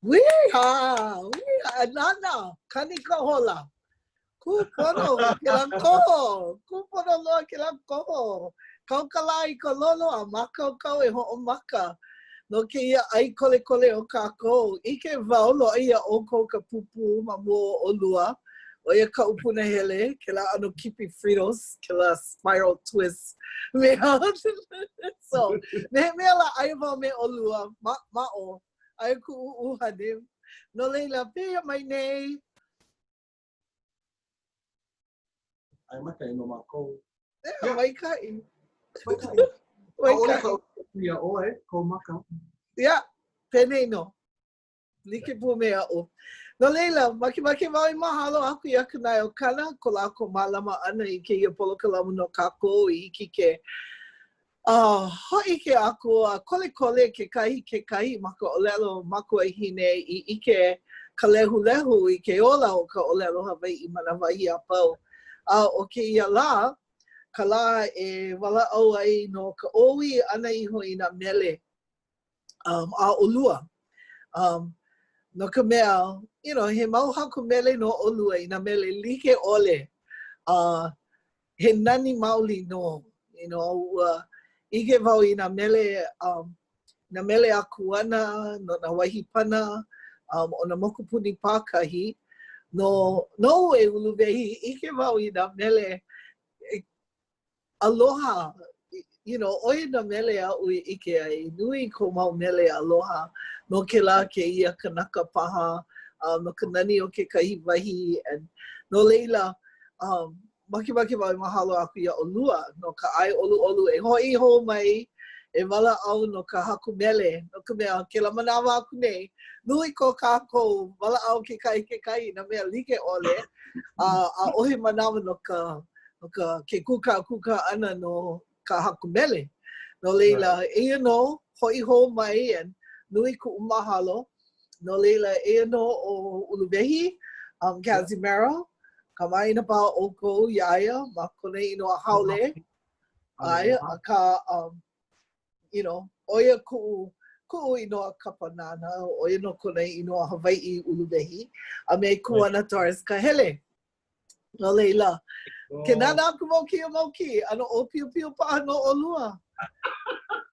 Wīhā! Wīhā! Nana, kani ka hola. Kūpono kēlā koho. Kūpono loa kēlā koho. Kau ka lā i ka lono a mākaukau e hoʻomaka no kēia ʻai kolekole o kākou. ʻIke wau loaʻa iā ʻoukou ka pūpū ma mua o ʻolua. ʻO ia kaʻu punahele, kēlā ʻano kipi Fritos, kēlā spiral twist mea. So, me he mea lā, aia wau me ʻolua, ma, ma ʻō, aia kuʻu ʻuhane. No laila, pehea mai nei? ʻAe maikaʻi nō mākou. Yeah, maikaʻi. Maikaʻi. ʻAʻole ka iā ʻoe, kou maka. Yeah, penei nō. Like pū me aʻu. No laila, makemake wau e mahalo aku iā Kanaeokana, ko lākou mālama ʻana i kēia polokalamu no kākou i hiki ke uh, hōʻike aku a kolekole kekahi i kekahi ma ka ʻōlelo makuahine i ʻike ka lehulehu i ke ola o ka ʻōlelo Hawaiʻi ma nā wahi a pau. A ʻo kēia lā, ka lā e walaʻau ai no ka ʻōwī ʻana iho i nā mele. Um, a ʻolua. Um, no ka mea, you know, he mau haku mele nō ʻolua i nā mele like ʻole. Uh, he nani maoli nō, you know, ua ʻike wau i nā mele, um, nā mele akuana, no nā wahi pana, um, o nā mokupuni pākahi. No, nou e Uluwehi, ʻike wau i nā mele aloha, you know, ʻo ia nā mele aʻu i ʻike ai, nui kou mau mele aloha no kēlā kēia kanaka paha, um, no ka nani o kekahi wahi, and no laila, um, makemake wau e mahalo aku iā ʻolua no ka ʻae ʻoluʻolu e hoʻi hou mai e walaʻau no ka haku mele, no ka mea, kēlā manawa aku nei, nui ko kākou walaʻau kekahi kekahi i nā mea like ʻole, a ʻaʻohe manawa no ka no ka ke kūkākūkā ʻana no ka haku mele. No laila, right. eia nō, hoʻi hou mai, and nui kuʻu mahalo. No laila, eia nō ʻo Uluwehi, um, Cazimero, kamaʻāina paha ʻoukou iā ia ma kona inoa haole. ʻAe, akā, um, you know, ʻo ia kuʻu, kuʻu inoa kapa nāna, ʻo ia nō kona inoa Hawaiʻi Uluwehi, a me Kuana Torres Kahele. No laila, ke nānā aku wau kēia mau kiʻi, ʻano ʻōpiopio paha nō ʻolua.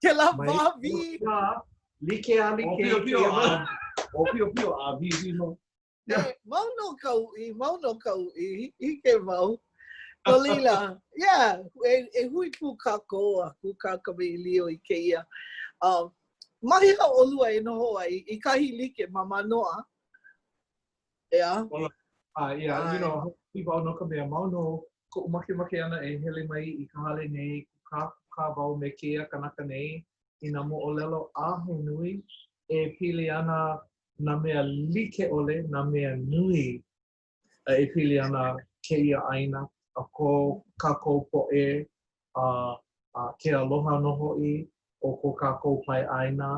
Kēlā wā wī. Like a like. ʻŌpiopio a, ʻōpiopio a wīwī nō. E, mau nō ka uʻi, mau nō ka uʻi, ʻike wau. No laila, yeah, e, e hui pū kākou a kūkā kamaʻilio i kēia. Um, ma hea ʻolua e noho ai i kahi like ma Mānoa? ʻEā? Well, uh, yeah, you know, hoʻi wau no ka mea, mau nō koʻu makemake ʻana e hele mai i ka hale nei, kūkākūkā wau me kēia kanaka nei i nā moʻolelo a he nui e pili ana nā mea like ʻole, nā mea nui e pili ana kēia ʻāina a ko kākou poʻe a, a ke aloha nō hoʻi o ko kākou pae ʻāina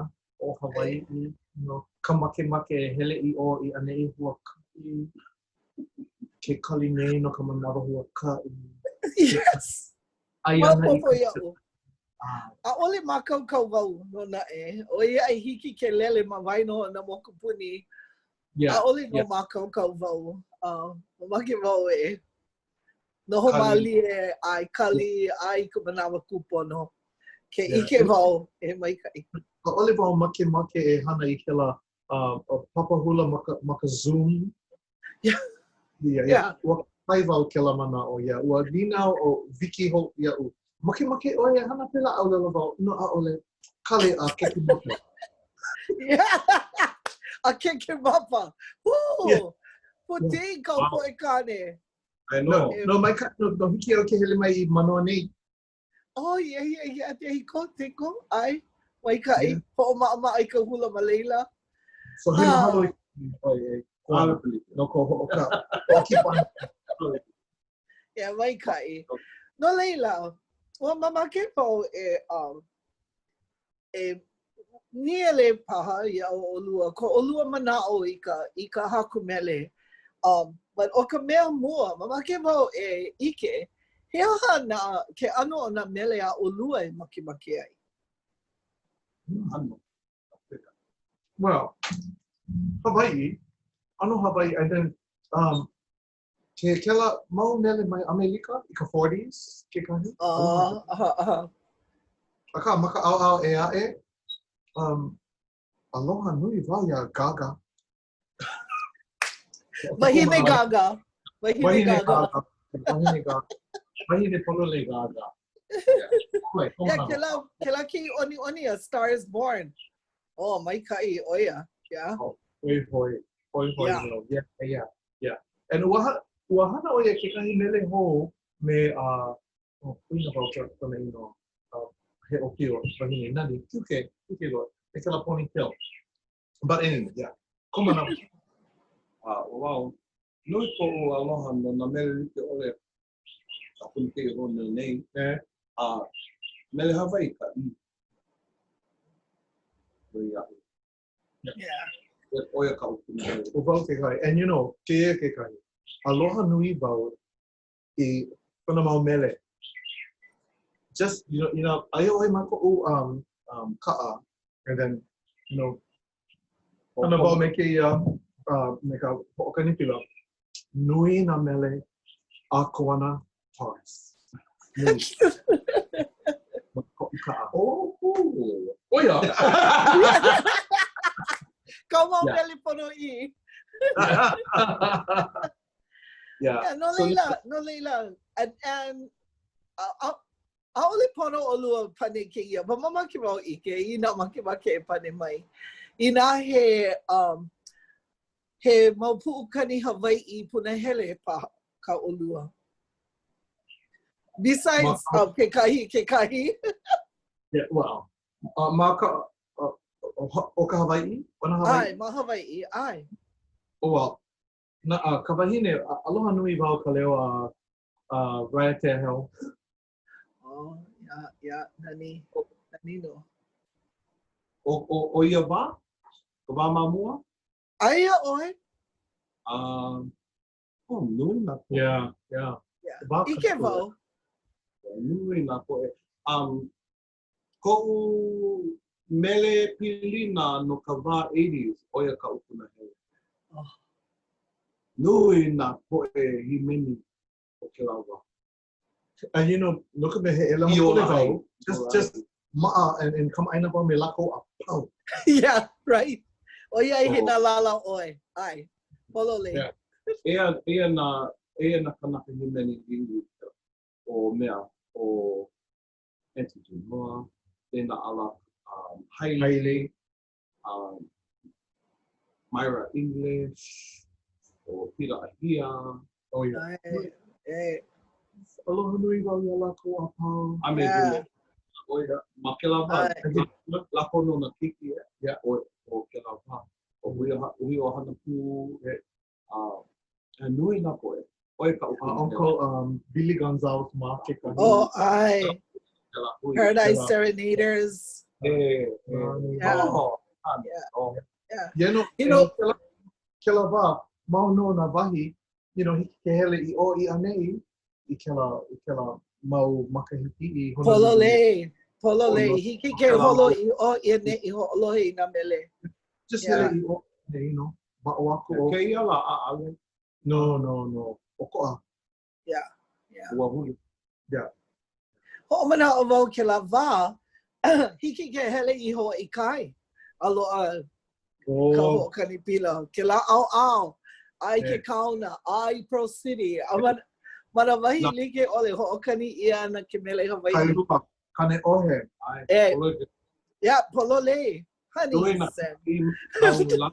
ʻo Hawaiʻi, no ka makemake e hele i ʻō i ʻaneʻi huakaʻi, ke kali nei no ka manawa huakaʻi. Yes! Maopopo iaʻu. ʻAʻole mākaukau wau nō naʻe, ʻoiai hiki ke lele ma waena o nā mokupuni. Yeah, ʻAʻole nō yeah. mākaukau wau. Uh, mamake wau e Noho mālie a e kali a i ka manawa kūpono. Ke ʻike wau e maikaʻi. ʻAʻole wau makemake e hana i kēlā uh, papa hula ma ka, ma ka Zoom. Yeah. Yeah, yeah. yeah. Ua kai wau kēlā manaʻo, yeah. Ua nīnau ʻo Vicky Hope iaʻu, makemake ʻoe e hana pēlā? ʻŌlelo wau, no, ʻaʻole. Kali a Kekemapa. Yeah. A Kekemapa. Woo! Yeah. Puti ka poʻe kāne. I know. No, no, maikaʻi, no, no hiki au ke hele mai i Manoa nei. Oh, yeah, yeah, yeah. Te hiko, te hiko. ʻAe, maikaʻi. Yeah. Hoʻomaʻamaʻa i ka hula ma laila. So, he ah. mahalo i ʻoe, e Kuana, no ko hoʻoka. Hoʻokipa. Yeah, maikaʻi. No laila, ua mamake wau e, um, e nīele paha iā ʻolua, ko ʻolua manaʻo i ka, i ka haku mele. Um, but ʻo ka mea mua, mamake wau e ʻike, he aha nā, ke ʻano o nā mele a ʻolua e makemake ai? ʻAno. Well, Hawaiʻi, ʻano Hawaiʻi, and then, um, Ke kēlā mau mele mai ʻAmelika i ka 40s kekahi. Ah, aha, aha. Akā, ma ka ʻaoʻao ʻē aʻe, um, aloha nui wau iā Gaga. Wahine Gaga. Wahine, Wahine Gaga. Wahine Gaga. Wahine pololei Gaga. Yeah, yeah kēlā, kēlā kiʻiʻoniʻoni A Star is Born. Oh, maikaʻi, ʻo ia. Yeah. Oh, hoi hoi. Hoi hoi. Yeah. Yeah, yeah. Yeah. And ua, ua hana ʻo ia kekahi mele hou me a uh, oh, kuina wau ke kona inoa. Uh, he ʻōpio, wahine nani, cute, cute loa. Me kēlā ponytail. But anyway, yeah. Kou manawa. Uh, wow. Nui koʻu aloha no nā mele like ʻole a puni kēia honua nei. Eh. A mele Hawaiʻi ka i. Nui iaʻu. Yeah. ʻO ia kaʻu punahele. ʻO wau kekahi. And you know, kēia kekahi. Aloha nui wau i kona mau mele. Just, you know, you know, aia ʻoe ma koʻu um, um, kaʻa, and then You know, hana wau me kēia, uh, me ka hoʻokani pila, nui nā mele a Koana Torres. Nui. Ma koʻu kaʻa. Oh, oh ia. Kāu mau mele ponoʻī. Yeah. Yeah, no laila, no laila, and, and uh, uh, ʻaʻole pono ʻolua pane kēia, but mamake wau ʻike, inā makemake e pane mai. Inā he, um, he mau puʻukani Hawaiʻi punahele paha kā ʻolua. Besides, uh, kekahi, kekahi. yeah, well, uh, ma ka, uh, o ka Hawaiʻi? O nā Hawaiʻi? ʻAe, ma Hawaiʻi, ʻae. Oh, well, na, uh, ka wahine, aloha nui wau ka leo a uh, Raiatea Hill. Oh, yeah, yeah, nani, nani nō. O, o, o ia wā? Ka wā ma mua? Aia ʻoe? Um, oh, nui nā poʻe. Yeah, yeah. Yeah. ʻIke wau. Nui nā poʻe. Um, koʻu mele pilina no ka wā 80s, ʻo ia kaʻu punahele. Oh. Nui nā poʻe hīmeni o kēlā wā. And you know, no ka mea he ʻelemakule wau, just, just maʻa and, and kamaʻāina wau me lākou a pau. Yeah, right. ʻOiai he oh. nalala ʻoe. ʻAe. Pololei. Yeah. Eia, eia nā, eia nā kanaka hīmeni i o mea, o Aunty Noa, Dena Ala um, Haili, Haili. Um, Myra English, o Peter Ahia. Oh, yeah. Ai, eh. Aloha nui wau iā lākou a pau. A me Yeah. ʻO ia, ma kēlā wā, Ai. lākou nō nā keiki, eh? Yeah. O, o kēlā wā. ʻO hui, hui ʻohana pū, Yeah. A, nui nā poʻe. ʻO ia kaʻu Uh, Uncle um, Billy Gonzalez ma kekahi. Oh, ʻae. Paradise Serenaders. E, e. Yeah. Oh, Yeah. oh. Yeah. You know, You know- kēlā, kēlā wā, mau nō nā wahi, you know, hiki ke hele i ʻō i ʻaneʻi, i kēlā, i kēlā mau makahiki i Honolulu. Pololei. Pololei. Oh, no. Hiki ke holo i ʻō i ʻaneʻi hoʻolohe i nā mele. Just Yeah. hele i ʻō i ʻaneʻi, you know, waʻo aku o. Kēia lā, ʻaʻole. No, no, no. ʻOkoʻa. Yeah. Yeah. Ua huli. Yeah. Hoʻomanaʻo wau kēlā wā, hiki ke hele i Hawaii Kai a loaʻa oh. ka hoʻokani pila. Kēlā ʻaoʻao, a i ke Yeah. kaona, a i Pearl City, a ma, ma nā wahi like ʻole, hoʻokani ʻia ana ke mele Hawaiʻi. Kailua, Kaneʻohe. ʻAe. E. Pololei. Yeah, pololei. Honey, Nui nā said. kaulana.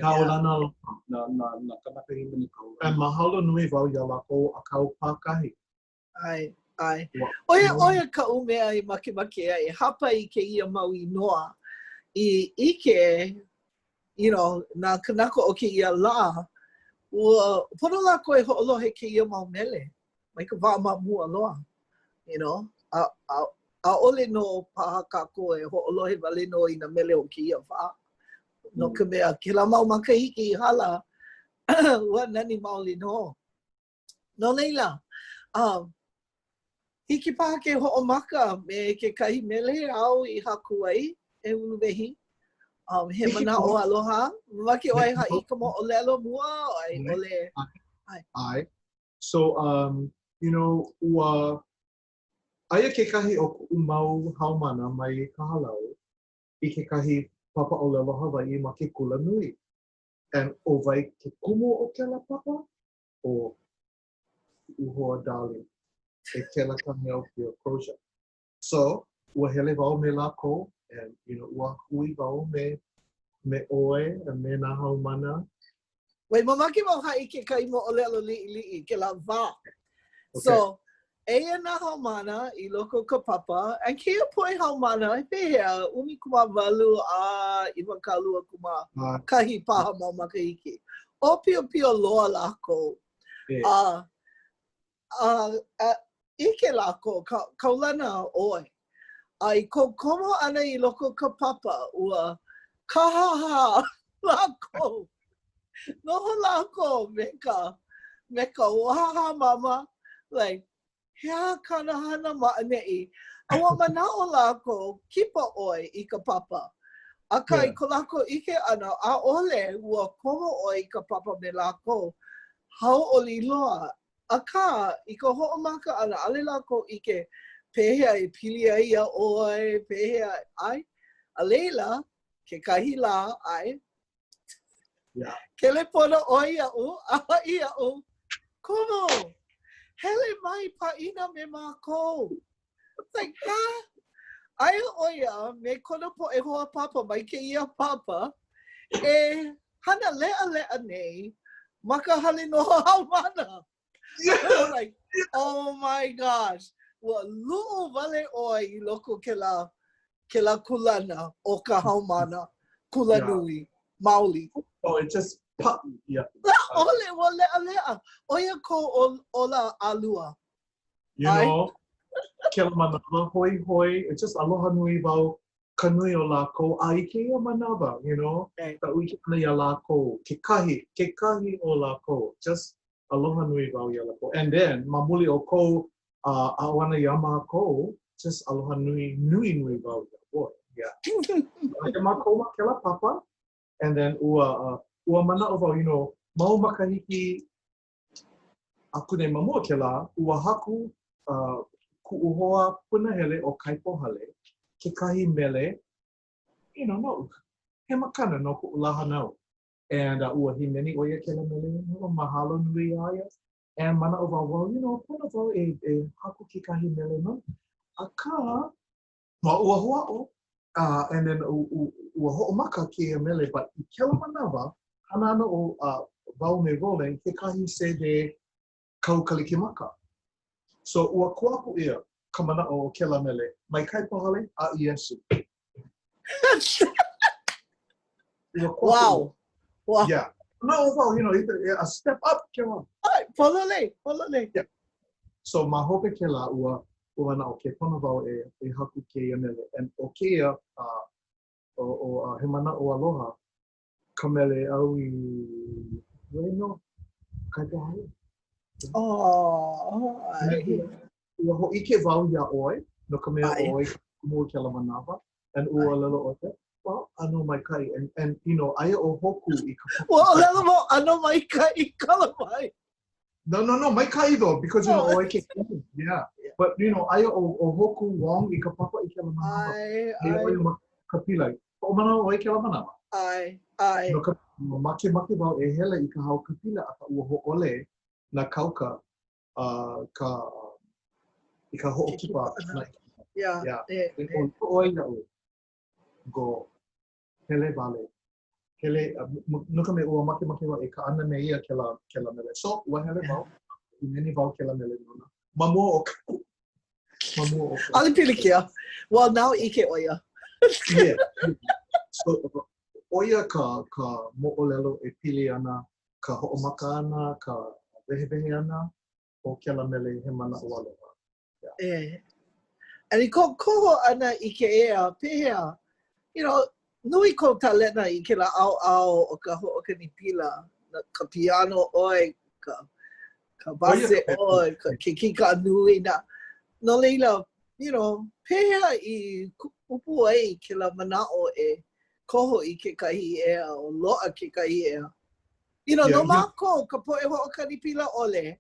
Kaulana loa. Nā, nā, nā kanaka hīmeni kaulana. And mahalo nui wau iā lākou a kau pākahi. ʻAe, ʻae. Ua. ʻO ia, ʻo ia kaʻu mea i makemake ai, e hapa i kēia mau inoa i ʻike, you know, nā kanaka o kēia lā, ua pono lākou e hoʻolohe kēia mau mele mai ka wā ma mua loa, you know, a, a, ʻaʻole nō paha kākou e hoʻolohe wale nō i nā mele o kēia wā. No ka mea, kēlā mau makahiki i hala, ua nani maoli nō. No laila, um, hiki paha ke hoʻomaka me kekahi mele āu i haku ai e Uluwehi. Um, he manaʻo aloha. Mamake ʻoe e haʻi ka moʻolelo mua a i ʻole. ʻAe. So, um, you know, ua aia kekahi o kuʻu mau haumāna mai ka hālau i kekahi papa ʻōlelo Hawaiʻi ma ke kula nui. And ʻo wai ke kumu o kēlā papa? ʻO kuʻu hoa darling, Ekela Kaheaopio Crozier. So, ua hele wau me lākou and, you know, ua hui wau me, me ʻoe a me nā haumāna. Wait, mamake wau haʻi kekahi moʻolelo liʻiliʻi kēlā wā. Okay. So, eia nā haumāna i loko o ka papa, and kēia poʻe haumāna, pehea, 18 a 20 kumā, uh, kahi paha mau makahiki. ʻŌpiopio loa lākou. Yeah. A, a, a ʻike lākou, ka, kaulana ʻoe. A i kou komo ʻana i loko o ka papa, ua kāhāhā lākou. Noho lākou me ka, me ka waha hāmama, like, he aha kāna hana ma ʻaneʻi? A ua manaʻo lākou, kipa ʻoe i ka papa. Akā, i ko lākou ʻike ʻana, ʻaʻole ua koho ʻoe i ka papa me lākou, hauʻoli loa. Akā, i ka hoʻomaka ʻana, ʻaʻole lākou ʻike pehea e pili ai iā ʻoe, pehea, ʻae. A laila, kekahi lā, ʻae, Yeah. Kelepona ʻoe iaʻu, a haʻi iaʻu, Kumu, hele mai pāʻina me mākou. Like, huh? Aia ʻo ia me kona poʻe hoa papa mai kēia papa e hana leʻaleʻa nei ma ka hale noho haumāna. Yeah. like, oh my gosh. Ua luʻu wale ʻoe i loko kēlā, kēlā kūlana o ka haumāna kulanui yeah. maoli. Oh, it just pop. Yeah. ʻAʻole, ua leʻaleʻa. ʻO ia kou ola ʻalua. You know, kēlā manawa, hoihoi, it's just aloha nui wau ka nui o lākou, a i kēia manawa, you know, kaʻu ʻike ʻana iā lākou, kekahi, kekahi o lākou, just aloha nui wau iā lākou. And then, ma muli o kou uh, aʻo ʻana iā mākou, just aloha nui, nui, nui wau iā ʻoe. Yeah. Aia mākou ma kēlā papa, and then ua, uh, ua manaʻo wau, you know, mau makahiki aku nei ma mua kēlā, ua haku uh, kuʻu hoa punahele ʻo Kaipo Hale, kekahi mele, you know, noʻu, he makana no kuʻu lā hānau. And uh, ua hīmeni ʻo ia kēlā mele, you know, mahalo nui iā ia. And manaʻo wau, well, you know, pono wau e, e haku kekahi mele nona. Akā, Ma ua hoʻāʻo, uh, and then u, u, ua hoʻomaka kēia mele, but i kēlā manawa, hana ana ʻo uh, wau me Roland kekahi sēdē kau Kalikimaka. So ua kuapo ʻia ka manaʻo o kēlā mele mai Kaipo Hale a Iesu. Ua kuapo Wow. Wow. Yeah. No, well, you know, a step up kēlā. ʻAe, pololei, pololei. Yeah. So ma hope kēlā, ua, ua manaʻo, okay, pono wau e, e haku kēia mele. And ʻo kēia, uh, ʻo, ʻo, uh, he manaʻo aloha, ka mele au i, wait, no, Kaipo Hale. Oh, ʻae. Ua hōʻike wau iā ʻoe, no ka mea ʻoe kumu i kēlā manawa, and ua ʻōlelo ʻoe, well, ʻano maikaʻi, and, and, you know, aia ʻo Hoku i ka Ua ʻōlelo wau, ʻano maikaʻi, kala mai. No, no, no, maikaʻi though, because, you know, ʻoe ke kumu, yeah. But, you know, aia ʻo, ʻo Hoku Wong i ka papa i kēlā manawa. ʻAe, ʻae. Aia ʻo ia ma ka pila. Hoʻomanaʻo ʻoe i kēlā manawa? ʻAe, ʻae. No ka makemake wau e hele i ka haukapila, akā ua hōʻole nā kauka uh, ka, i ka hoʻokipa ʻana. Yeah. Yeah. E, e. ʻOe iaʻu, go, hele wale. Hele, uh, no ka mea, ua makemake wau e kaʻana me ia kēlā, kēlā mele. So, ua hele wau, hīmeni wau kēlā mele nona. Ma mua o ka, ma mua o ka. ʻAʻole pilikia. Well, now ʻike ʻo ia. yeah. So, ʻo ia ka, ka moʻolelo e pili ana ka hoʻomaka ʻana, ka wehewehe ʻana o kēlā mele he manaʻo aloha. Yeah. E. And i kou koho ʻana i ke ea, pehea, you know, nui kou talena i kēlā ʻaoʻao o ka hoʻokani pila, ka piano ʻoe, ka, ka base ʻoe, ka ke kīkā nui nā. No laila, you know, pehea i kupu ai kēlā manaʻo e koho i kekahi ea, o loaʻa kekahi ea. You know, yeah, no mākou, ka poʻe hoʻokani pila ʻole,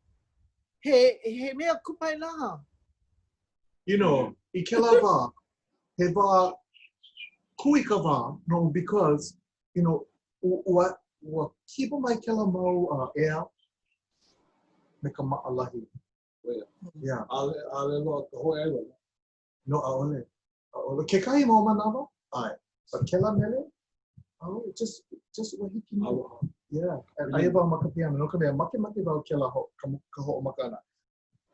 he, he mea kupaianaha. You know, i kēlā wā, he wā kūikawā no because, you know, ua, ua kipa mai kēlā mau uh, ea me ka maʻalahi. Yeah. Yeah. ʻAʻole, ʻaʻole loa ka hoʻoewa. No, ʻaʻole. ʻAʻole. Kekahi mau manawa, ʻae. But kēlā mele, ʻaʻole, just, just ua hiki mai. Aloha. Yeah. And aia wau ma ka piano, no ka mea, makemake wau kēlā ho, ka, ka hoʻomaka ʻana.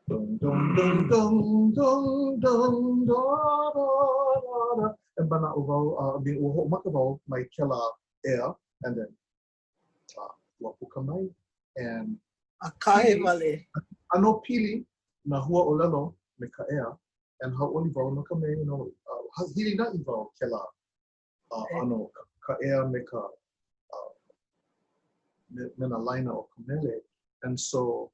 Dun, dun, dun, dun, dun, dun, da, da, da, da. And manaʻo wau, uh, I mean, ua hoʻomaka wau mai kēlā ea, and then, uh, ua puka mai, and A kahe wale. ʻAno pili nā huaʻōlelo me ka ea, and hauʻoli wau no ka mea, you know, uh, hilinaʻi wau kēlā uh, ʻano ka, ka ea me ka uh, me, me nā laina o ka mele. And so,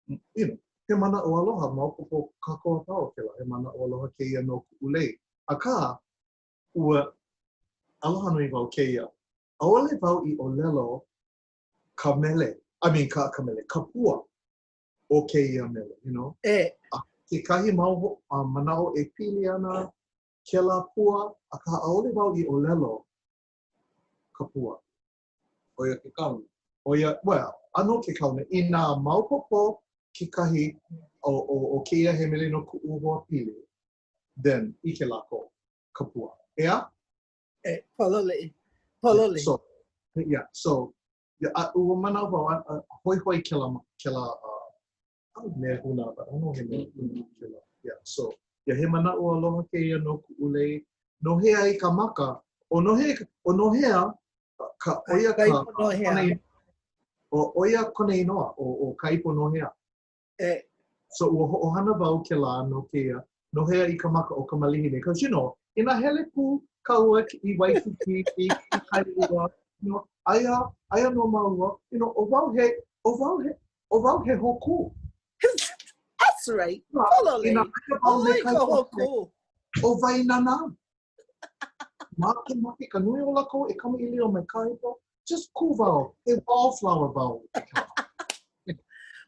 you know, he manaʻo aloha, maopopo kākou a pau kēlā, he manaʻo aloha kēia no kuʻu lei. Akā, ua. Aloha nui wau kēia. ʻAʻole wau i ʻōlelo ka mele, I mean ka, ka mele, ka pua o kēia mele, you know? E. A kekahi mau uh, manaʻo e pili ana kēlā pua, akā ʻaʻole wau i ʻōlelo ka pua. ʻO ia ke kaona. ʻO ia, well, a no ke kaona, inā maopopo kekahi o, o, o kēia he mele no kuʻu hoa pili, then ʻike lākou ka pua. ʻEā? E, pololei. Pololei. So, yeah, so, yeah, a, ua manaʻo wau, a, a, hoihoi kēlā, kēlā, uh, mea huna, but I don't know he mea huna kēlā. Yeah, so, yeah, he manaʻo aloha kēia no kuʻu lei. Nohea i ka maka, ʻo nohea, ʻo nohea, ka, ʻo ia ka, Ka ipo nohea. ʻo, ʻo ia kona inoa, ʻo, ʻo ka ipo nohea. E. So ua hoʻohana wau kēlā no kēia, nohea i ka maka o ka malihini. Cause you know, inā hele pū kāua i Waikīkī, i Kailua, you know, aia, aia nō māua, you know, ʻo wau he, ʻo wau he, ʻo wau he hōkū. That's right. Pololei. Inā aia wau me ʻOe ka hōkū. ʻO wai nānā? Makemake ka nui o lākou e kamaʻilio me ka ipo. Just kū wau, he wallflower wau.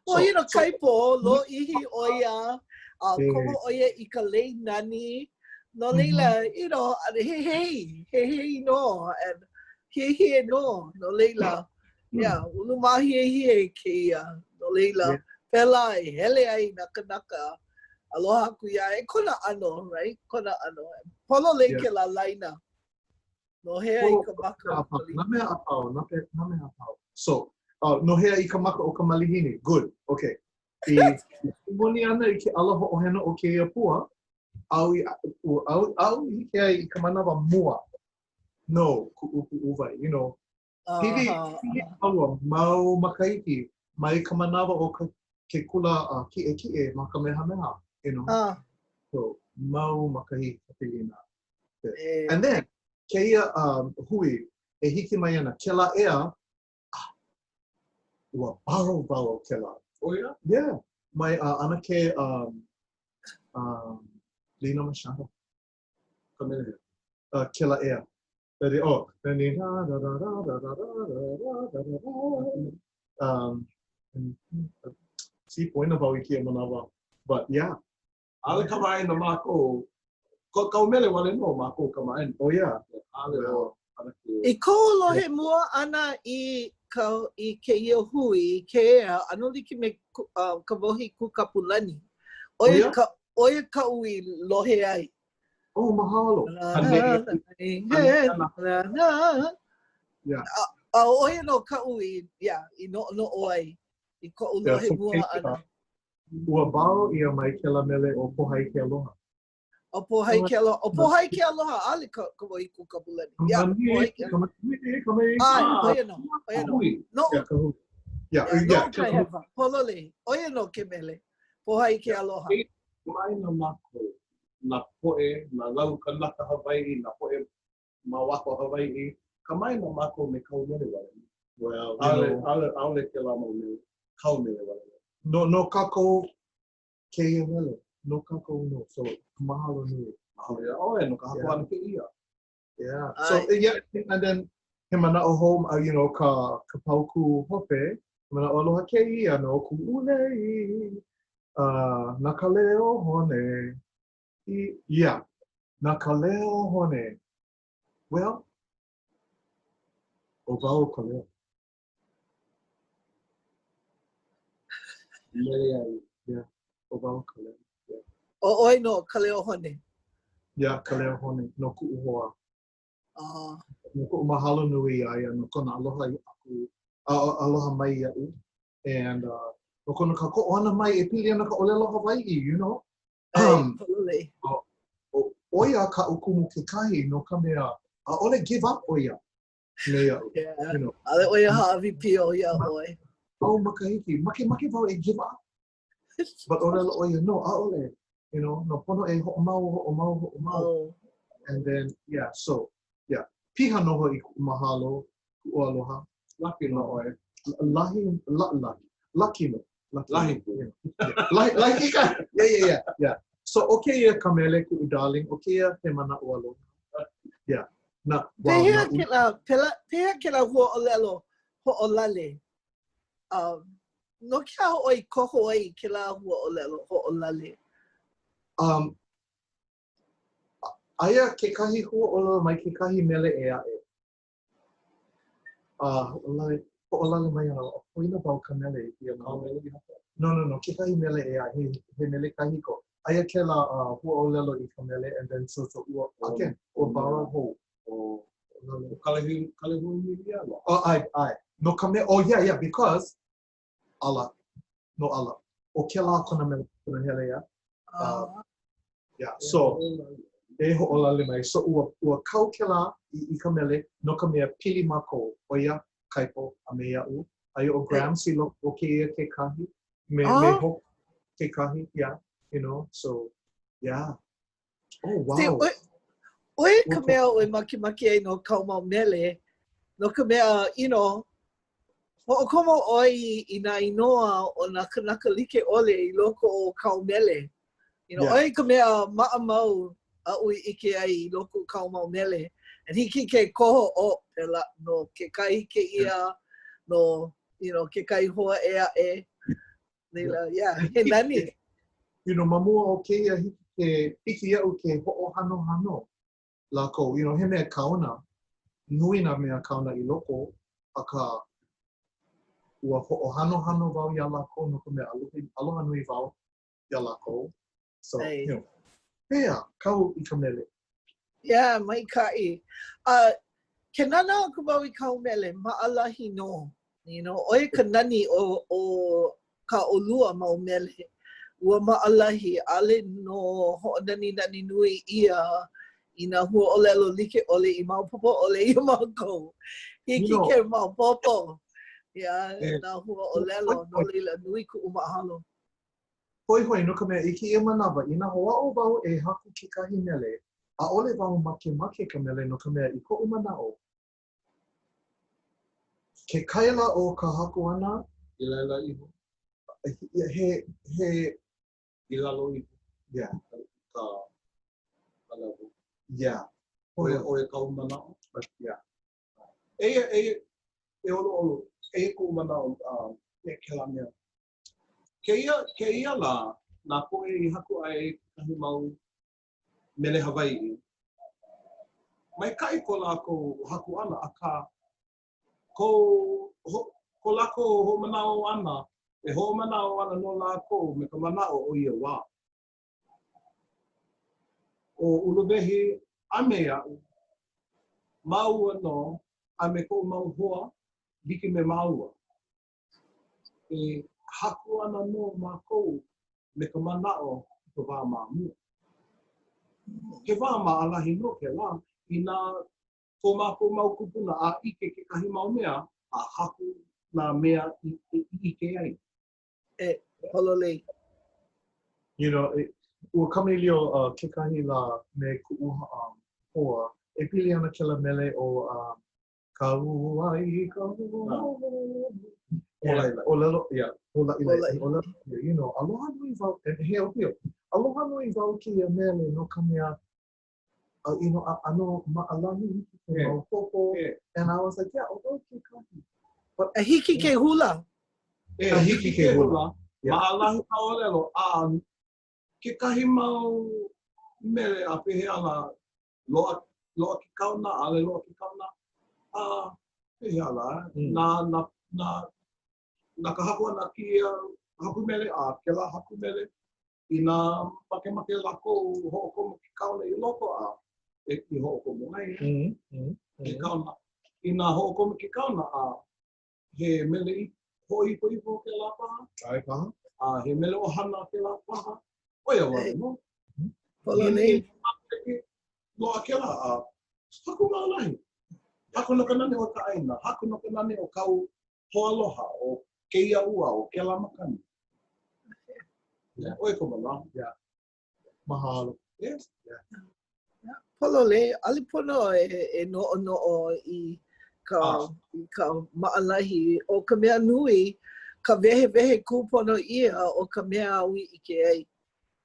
Well, you know, Kaipo, lōʻihi ʻo ia, uh, komo ʻo ia i ka lei nani. No laila, mm-hmm. you know, he hei, he hei nō, and hiehie nō, no laila, mm. yeah, ulumāhiehie kēia, no laila, yeah. pēlā e hele ai nā kanaka, aloha aku iā ia, kona ʻano, right? Kona ʻano. Pololei yeah. kēlā laina. Nohea i ka maka o ka malihini. Nā mea a pau, nā, nā mea a pau. So, uh, nohea i ka maka o ka malihini. Good. Okay. I, i moni ana i ke ala hoʻoheno o kēia pua, āu i, āu, āu i hike ai i ka manawa mua no kuʻu puʻuwai, you know, Pili, pili kāua mau makahiki mai ka manawa o ka, ke kula uh, kiʻekiʻe ma Kamehameha, you know. Ah. So, mau makahiki ka pilina. E. And then, kēia um, hui e hiki mai ana, kēlā ea, ah, ua borrow wau kēlā. Oh, yeah? Yeah. Mai uh, ʻAnakē um, um, Lina Machado. Ka mele. Uh, kēlā ea. Ready? Oh. Da da da da da da da da da da da. Um, see, poina wau i kēia manawa. But yeah. ʻAʻole kamaʻāina mākou. Ko, kau mele wale nō mākou kamaʻāina. Oh yeah. ʻAʻole o I kou lohe mua ʻana i ka i kēia hui, kēia, ʻano like me uh, Kawohi Kūkapulani. ʻO ia, oh, yeah? ka, ʻo ia kaʻu i lohe ai. Oh, mahalo. Yeah. A, a ʻo ia nō kaʻu i, yeah, i noʻonoʻo ai, i koʻu lohe yeah, so mua ʻana. Ua borrow ʻia mai kēlā mele ʻo Pōhai Ke Aloha. ʻO Pōhai Ke Aloha. ʻO Pōhai Ke Aloha, ʻaʻole ka, Kawohi Kūkapulani. Yeah, Pōhai Ke Aloha. ʻAe, ʻo ia nō, ʻo ia nō. No. Yeah, ka hui. Yeah, yeah, ka hewa. Pololei. ʻO ia nō ke mele. Pōhai Ke Aloha. Kamaʻāina mākou, nā poʻe, nā lau kanaka Hawaiʻi, nā poʻe ma waho Hawaiʻi, kamaʻāina mākou me kau mele wale nō. Well, ʻaʻole, ʻaʻole, ʻaʻole kēlā mau mele, kau mele wale nō. No, no kākou kēia mele, no kākou nō, so mahalo nui. Mahalo iā ʻoe no ka haku ʻana kēia. Yeah. So, yeah, and then, he manaʻo hou, uh, you know, ka, ka paukū hope, he manaʻo aloha kēia no kuʻu lei, uh, na ka leo hone, i, yeah, na ka leo hone. Well, ʻo wau ka leo. Mele ai. Yeah, ʻo wau ka leo. Yeah. ʻO ʻoe nō ka leo hone. Yeah, ka leo hone no kuʻu hoa. Uh. No koʻu mahalo nui iā ia no kona aloha aku, aloha mai iaʻu. And uh, no kona kākoʻo ʻana mai e pili ana ka ʻōlelo Hawaiʻi, you know. Um, ʻo ia kaʻu kumu kekahi no ka mea, ʻaʻole give up ʻo ia me iaʻu. Yeah. You know. ʻAʻole ʻo ia hāʻawi pio iā ʻoe. Mau makahiki, makemake wau e give up. But ʻōlelo ʻo ia, no, ʻaʻole. You know, no pono e hoʻomau, hoʻomau, hoʻomau. Oh. And then, yeah, so, yeah. Piha nō hoʻi kuʻu mahalo, kuʻu aloha. Laki nō ʻoe. Lahi, la, lahi. Laki nō. Lahi. Lahi, lahi ka. Yeah, yeah, yeah, yeah. So, ʻo kēia ka mele kuʻu darling, ʻo kēia he manaʻo aloha. Yeah. Na, wow, Pehea kēlā, pela, pehea kēlā huaʻōlelo hoʻolale? Um, no ke aha ʻoe i koho ai i kēlā huaʻōlelo hoʻolale? Um, aia kekahi huaʻōlelo mai kekahi mele ʻē aʻe. A hoʻolale, hoʻolale mai ana, poina wau ka mele i kēia manawa. Mele i hapa? No, no, no, kekahi mele ʻē aʻe, he, he mele kahiko. Aia kēlā uh, huaʻōlelo i ka mele, and then so, so ua, again, ua borrow hou. ʻO, ʻo Kalehu, Kalehuanuiʻīaloa. Oh, ʻae, ʻae. No ka mea, oh yeah, yeah, because, ala, no ala. ʻO kēlā kona mele punahele, yeah. Uh, yeah, so, e hoʻolale mai. So, ua, ua kau kēlā i, i ka mele no ka mea pili mākou, ʻo ia, Kaipo, a me iaʻu. Aia ʻo Grams i loko o kēia kekahi, me, me Hope kekahi, yeah, you know, so, yeah. Oh, wow. See, ʻo, ʻo ia ka mea ʻoe makemake ai no kāu mau mele, no ka mea, you know, hoʻokomo ʻoe i, i nā inoa o nā kanaka like ʻole i loko o kāu mele. You know, yeah. ʻo ia ka mea maʻamau aʻu i ʻike ai i loko o kāu mau mele. And hiki ke koho ʻo pēlā no kekahi kēia, yeah. no, you know, kekahi hoa ʻē aʻe. Laila, yeah, he nani. You know, ma mua o kēia hiki ke, hiki iaʻu ke hoʻohanohano lākou. You know, he mea kaona, nui nā mea kaona i loko, akā, ua hoʻohanohano wau iā lākou no ka mea aloha, aloha nui wau iā lākou. So, hey. you know, yeah, kau i ka mele. Yeah, maikaʻi. Uh, ke nānā aku wau i kāu mele, maʻalahi nō. You know, ʻo ia ka nani o, o kā ʻolua mau mele. Ua maʻalahi, ʻaʻole nō hoʻonaninani nui ʻia i nā huaʻōlelo like ʻole i maopopo ʻole iā mākou. Hiki you know, ke maopopo ia nā huaʻōlelo, no laila nui kuʻu mahalo. Hoihoi, no ka mea, i kēia manawa, inā hoʻāʻo wau e haku kekahi mele, ʻaʻole wau makemake ka mele no ka mea, i koʻu manaʻo, ke kaila o ka haku ʻana, I laila iho. He, he. I lalo iho. Yeah. Ka, ka level. Yeah. ʻO ia, ʻo ia kāu manaʻo? Yeah. Eia, eia, e ʻoluʻolu, eia kuʻu manaʻo, uh, me kēlā mea. Kēia, kēia lā, nā poʻe i haku aʻe i kekahi mau mele Hawaiʻi, maikaʻi ko lākou haku ʻana, akā, ko, ho, ko lākou hoʻomanaʻo ʻana, e hoʻomanaʻo ana nō lākou me ka manaʻo o ia wā. ʻO Uluwehi a me aʻu, māua nō a me koʻu mau hoa like me māua. E haku ana nō mākou me ka manaʻo i ka wā ma mua. He wā maʻalahi nō kēlā inā ko mākou mau kūpuna a ʻike kekahi mau mea a haku nā mea i ʻike ai. E pololei. You know, ua kamaʻilio uh, kekahi lā me kuʻu um, hoa e pili ana kēlā mele ʻo um, Kau ai ka ʻōlelo, yeah, hōlaʻilaʻi, ʻōlelo, you know, aloha nui wau, and he ʻōpio, aloha nui wau kēia mele no ka mea, uh, you know, ʻano maʻalahi hiki ke maopopo, and I was like, yeah, ʻo wau kekahi. But, a hiki ke hula. E, hiki ke hula. Maʻalahi ka ʻōlelo, a kekahi mau mele a pehea lā, Loaʻa, loaʻa ke kaona, ʻaʻole loaʻa ke kaona. A pehea lā, mm. na, na, na, na ka haku ʻana kēia haku mele a kēlā haku mele, inā makemake lākou hoʻokomo ke kaona i loko a e i hoʻokomo ai mm, mm, ke mm. kaona. Inā hoʻokomo ke kaona a he mele i hoʻoipoipo kēlā paha. ʻAe paha. A he mele ʻohana kēlā paha. ʻO ia wale nō. Pololei. Loaʻa kēlā a haku maʻalahi. Haku no ka nani o ka ʻāina, haku no ka nani o kāu hoaloha, o kēia ua, o kēlā makani. Yeah. ʻO ia ka manaʻo. Yeah. Mahalo. Yeah. Yeah. Yeah. Pololei, ʻaʻole pono e, e noʻonoʻo i ka, ah. i ka maʻalahi. ʻO ka mea nui, ka wehewehe kūpono ʻia o ka mea āu i ʻike ai.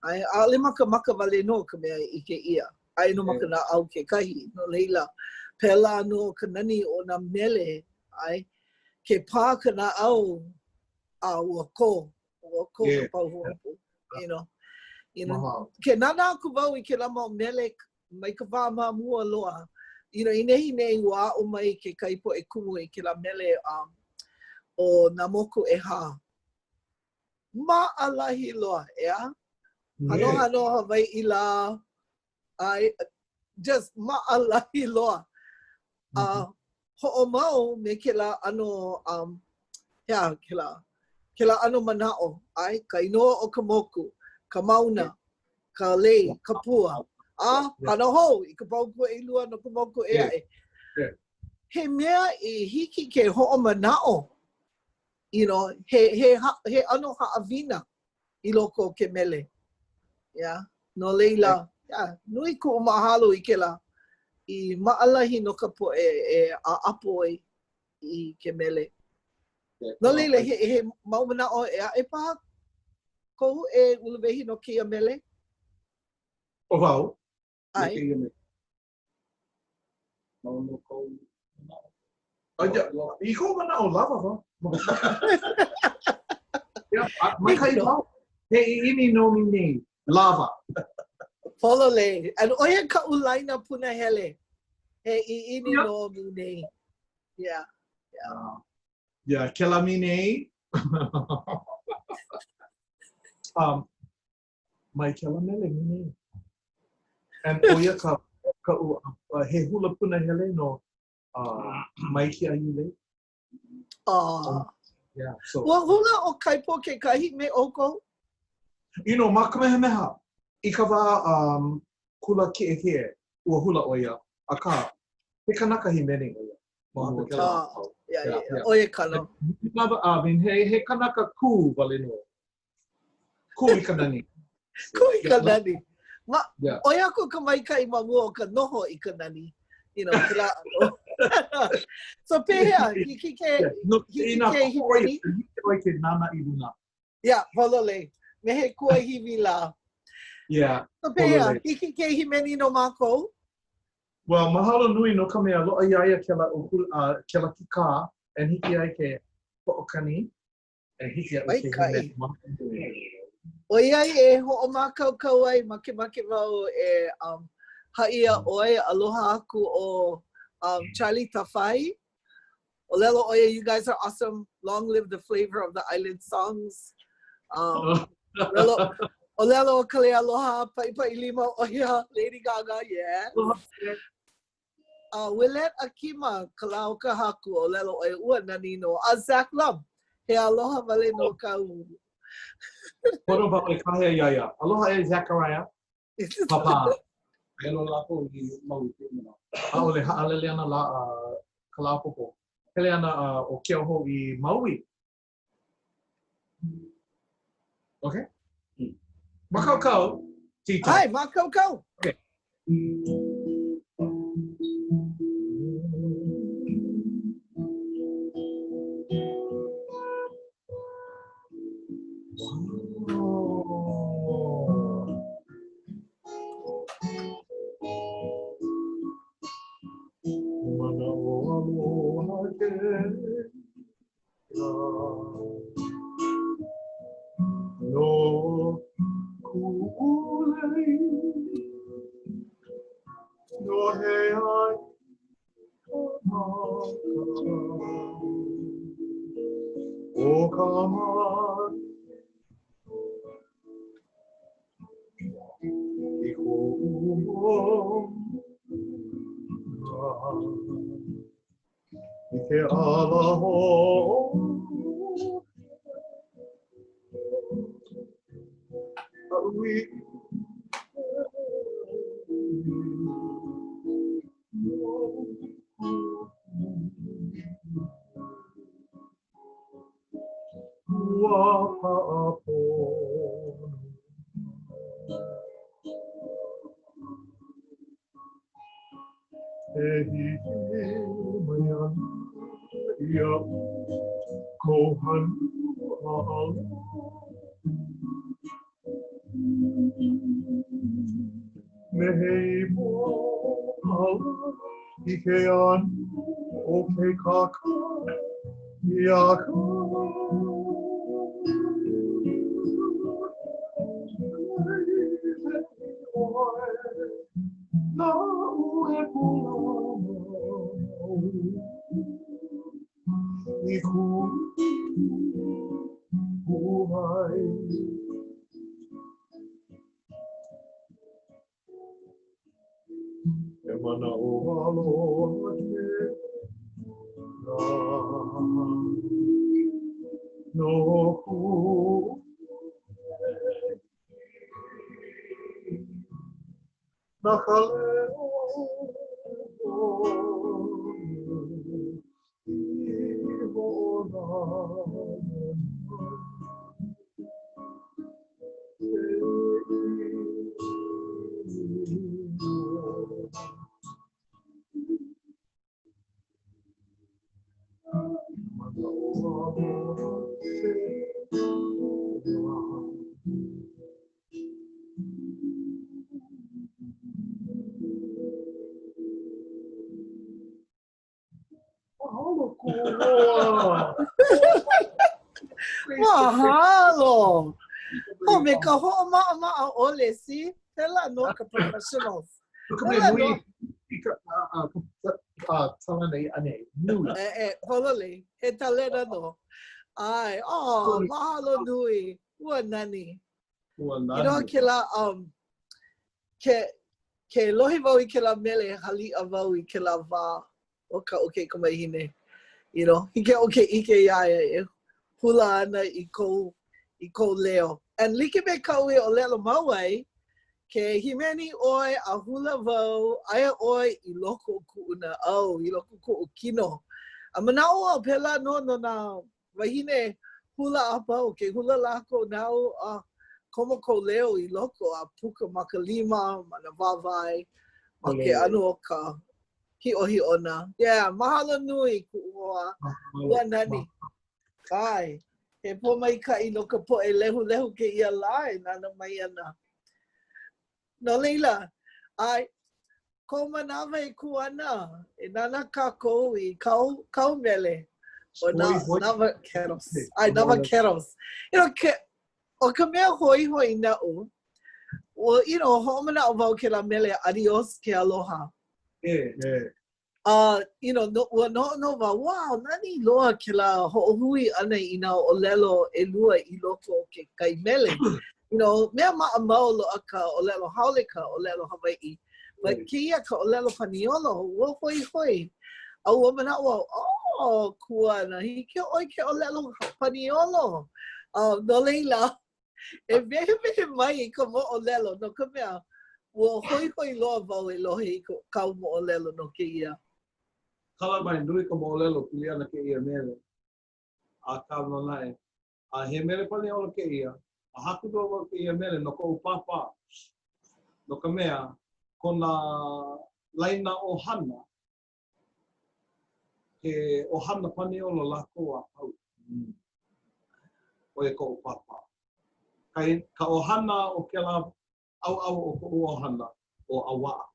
ʻAe, ʻaʻole ma ka maka wale nō ka mea i ʻike ʻia. Aia nō ma ka naʻau kekahi. No laila, Pēlā nō ka nani o nā mele, ʻae, ke pā ka naʻau, a ua kō, ua kō ka pahuhopu, you know. You know, ke nānā aku wau i kēlā mau mele mai ka wā ma mua loa, you know, i nehinei ua aʻo mai kekahi poʻe kumu i kēlā mele um, ʻo Nā Moku ʻEhā. Maʻalahi loa, ʻeā? Hanohano Hawaiʻi lā, a just maʻalahi loa. A mm-hmm. hoʻomau me kēlā ʻano, um, he aha kēlā, kēlā ʻano manaʻo, ʻae, ka inoa o ka moku, ka mauna, ka lei, ka pua, a hana hou i ka paukū ʻelua no ka moku ʻē aʻe. He mea i hiki ke hoʻomanaʻo, you know, he, he, he ʻano haʻawina i loko o ke mele. Yeah. No laila, yeah, nui kuʻu mahalo i kēlā i maʻalahi no ka poʻe e ʻaʻapo ai i ke mele. No laila, he, he mau manaʻo ʻē aʻe paha kou e Uluwehi no kēia mele? ʻO wau, no kēia mele. Mau nō kou manaʻo. I koʻu manaʻo, lawa wau. Maikaʻi wau. He ʻiʻini no minei. Lawa. Pololei. And ʻo ia kaʻu laina punahele. He ʻiʻini no minei. Yeah. Yeah. Yeah, kela minei. um, Mai kela mele minei. And ʻo ia ka, kaʻu, uh, he hula punahele no uh, Maiki Iulei. Oh. Yeah, so. Ua hula ʻo Kaipo kekahi me ʻoukou? You know, ma Kamehameha, i ka wā um, kula kiʻekiʻe, ua hula ʻo ia, akā, he kanaka hīmeni ʻo ia. Ma mua. Oh, yeah, yeah, yeah. ʻO ia ka no. I mean, he, he kanaka kū wale nō. Kū i ka nani. Kū i ka nani. Ma, yeah. ʻOi aku ka maikaʻi ma mua o ka noho i ka nani. You know, kēlā ʻano. so pehea, hiki ke, yeah. no, hiki ke hīmeni? Hiki ʻoe ke nānā i luna. Yeah, pololei. Me he kuahiwi lā. Yeah. So pehea, hiki ke hīmeni no mākou? Well, mahalo nui no ka mea loaʻa iā ia kēlā, uh, kēlā kikā, and hiki ai ke hoʻokani. E hiki iaʻu ke Maikaʻi. ʻOiai e hoʻomākaukau ai, makemake wau e um, haʻi iā ʻoe, aloha aku ʻo um, Charlie Tafai. ʻŌlelo ʻo ia, you guys are awesome. Long live the flavor of the island songs. Um, ʻōlelo, ʻōlelo ʻo Kaleialoha, paʻipaʻi lima ʻo ia, Lady Gaga, yeah. A Willette Akima, Kalaokahaku, ʻōlelo ʻo ia, ua nani nō. A Zach Lum, he aloha wale nō kāu. Pono wau e kāhea iā ia. Aloha e Zachariah. Papa. Aia nō lākou i Maui kēia manawa. ʻAʻole, haʻalele ana lā a ka lā ʻapōpō. Hele ana ʻo Keauhou i Maui. Okay. Mākaukau. Tita. ʻAe, mākaukau. Okay. Manaʻo aloha kēia No kuʻu lei Lohe ai ka maka ʻO ka make I koʻu momona I ke ala hoʻoheno aʻu i Ua paʻa pono. E hiki mai ana iaʻu kou hanu aloha. Me he ipo ala I ke ʻano o ke kakahiaka. Naʻu e pūlama i kuʻu kūʻai. E manaʻo aloha kēlā no kuʻu Na ka leo i hoʻonanea. Mahalo kuʻu Mahalo! Oh, me ka hoʻomaʻamaʻa ʻole, see? Pēlā nō ka professionals. No ka mea nui i ka talena i ʻaneʻi, nui. E, e, pololei, he talena nō. ʻAe, oh, mahalo nui, ua nani. Ua nani. You know, kēlā, um, ke, ke lohe wau i kēlā mele, haliʻa wau i kēlā wā o kaʻu kaikamahine. You know, hiki iaʻu ke ʻike iā ia e hula ana i kou, i kou leo. And like me kaʻu e ʻōlelo mau ai, ke hīmeni ʻoe a hula wau, aia ʻoe i loko o kuʻu naʻau, i loko o kuʻu kino. A manaʻo au pēlā nō no nā wāhine hula a pau, ke hula lākou nāu a komo kou leo i loko a puka ma ka lima, ma nā wāwae, ma ke ʻano o ka hiʻohiʻona. Yeah, mahalo nui kuʻu hoa. Ua nani. ʻAe, he pōmaikaʻi no ka poʻe lehulehu kēia lā e nānā mai ana. No laila, ʻae, kou manawa e kū ana, e nānā kākou i kāu, kāu mele, ʻo nā, nā vaqueros. ʻAe, nā vaqueros. You know, ke, ʻo ka mea hoihoi naʻu, well, you know, hoʻomanaʻo wau kēlā mele Adios ke Aloha. E, e. A, you know, no, ua noʻonoʻo wau, wow, nani loa kēlā hoʻohui ʻana i nā ʻōlelo ʻelua i loko o kekahi mele. You know, mea maʻamau loa ka ʻōlelo haole ka ʻōlelo Hawaiʻi. But kēia ka ʻōlelo Paniolo, ua hoihoi. A ua manaʻo wau, oh, Kuana, hiki iā ʻoe ke ʻōlelo Paniolo. Uh, no laila, E wehewehe mai i ka moʻolelo, no ka mea, ua hoihoi loa wau e lohe i kāu moʻolelo no kēia. Kala mai, nui ka moʻolelo pili ana kēia mele, akā nō naʻe, a he mele Paniolo kēia, a haku nō wau kēia mele no koʻu pāpā, no ka mea, kona laina ʻohana, He ʻohana Paniolo lākou a pau. ʻO ia koʻu pāpā. Ka, ka ʻohana o kēlā ʻaoʻao o koʻu ʻohana, ʻo ʻAwaʻa.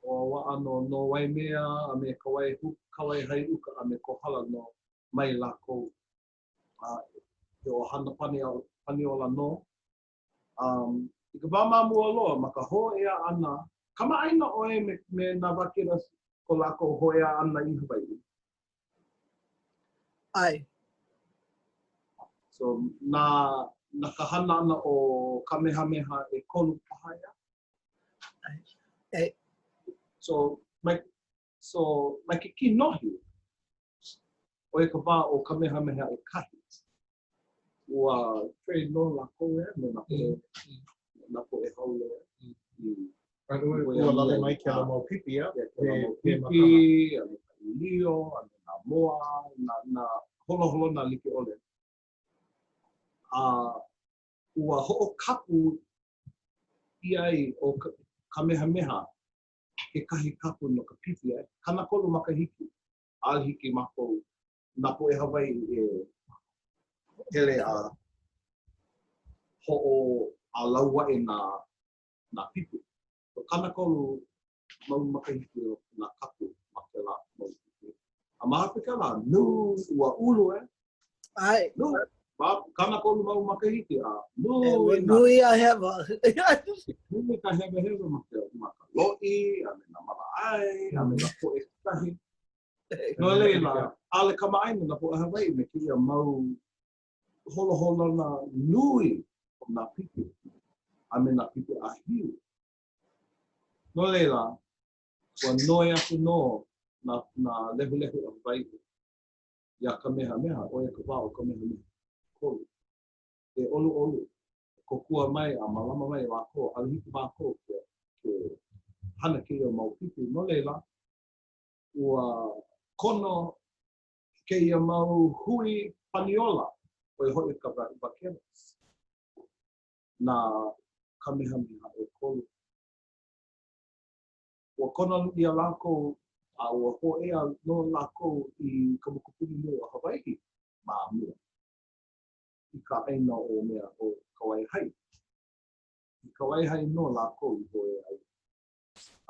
ʻO ʻAwaʻa no, no Waimea a me Kawaihu, Kawaihae uka a me Kohala nō mai lākou. A he ʻohana Paniola nō. Um, i ka wā ma mua loa, ma ka hōʻea ʻana, kamaʻāina ʻoe me, me nā vaqueros ko lākou hōʻea ʻana i Hawaiʻi? ʻAe. So, na, na ka hana ʻana o Kamehameha ʻekolu paha ʻeā? ʻAe. So, mai, so, mai ke kinohi, ʻo ia ka wā o Kamehameha ʻEkahi. Ua trade nō lākou e me nā poʻe, nā poʻe haole. A ua lawe mai kēlā mau pipi, ia? Kēlā mau pipi, a me ka ʻīlio, a me nā moa, nā, nā holoholona like ʻole. A ua hoʻokapu ʻia ai ʻo Kamehameha kekahi kapu no ka pipi, 30 makahiki, ʻaʻole hiki mākou nā poʻe Hawaiʻi e hele a hoʻo a lauaʻe nā, nā pipi. So 30. mau makahiki o nā kapu ma kēlā mau pipi. A ma hope kēlā, nui, ua ulu e. ʻAe. Nui, ma 30 mau makahiki a nui. E, nui a hewa. nui ka hewahewa ma ke, ma ka loʻi, a me nā māla ʻai, a me nā poʻe kekahi. No laila, ʻaʻole kamaʻāina nā poʻe Hawaiʻi me kēia mau holoholona nui o nā pipi a me nā pipi ʻāhiu. No laila, ua noi aku nō nā, nā lehulehu o Hawaiʻi iā Kamehameha, ʻo ia ka wā o Kamehameha ʻEkolu, e ʻoluʻolu, e kōkua mai a mālama mai lākou, ʻaʻole hiki mākou ke, ke hana kēia mau pipi. No laila, ua kono kēia mau hui Paniola, ʻo ia hoʻi ka Vaqueros, na Kamehameha ʻEkolu. Ua kono ʻia lākou a ua hōʻea nō lākou i ka mokupuni nui o Hawaiʻi ma mua, i ka ʻāina o mea ʻo Kawaihae. I Kawaihae nō lākou i hōʻea ai.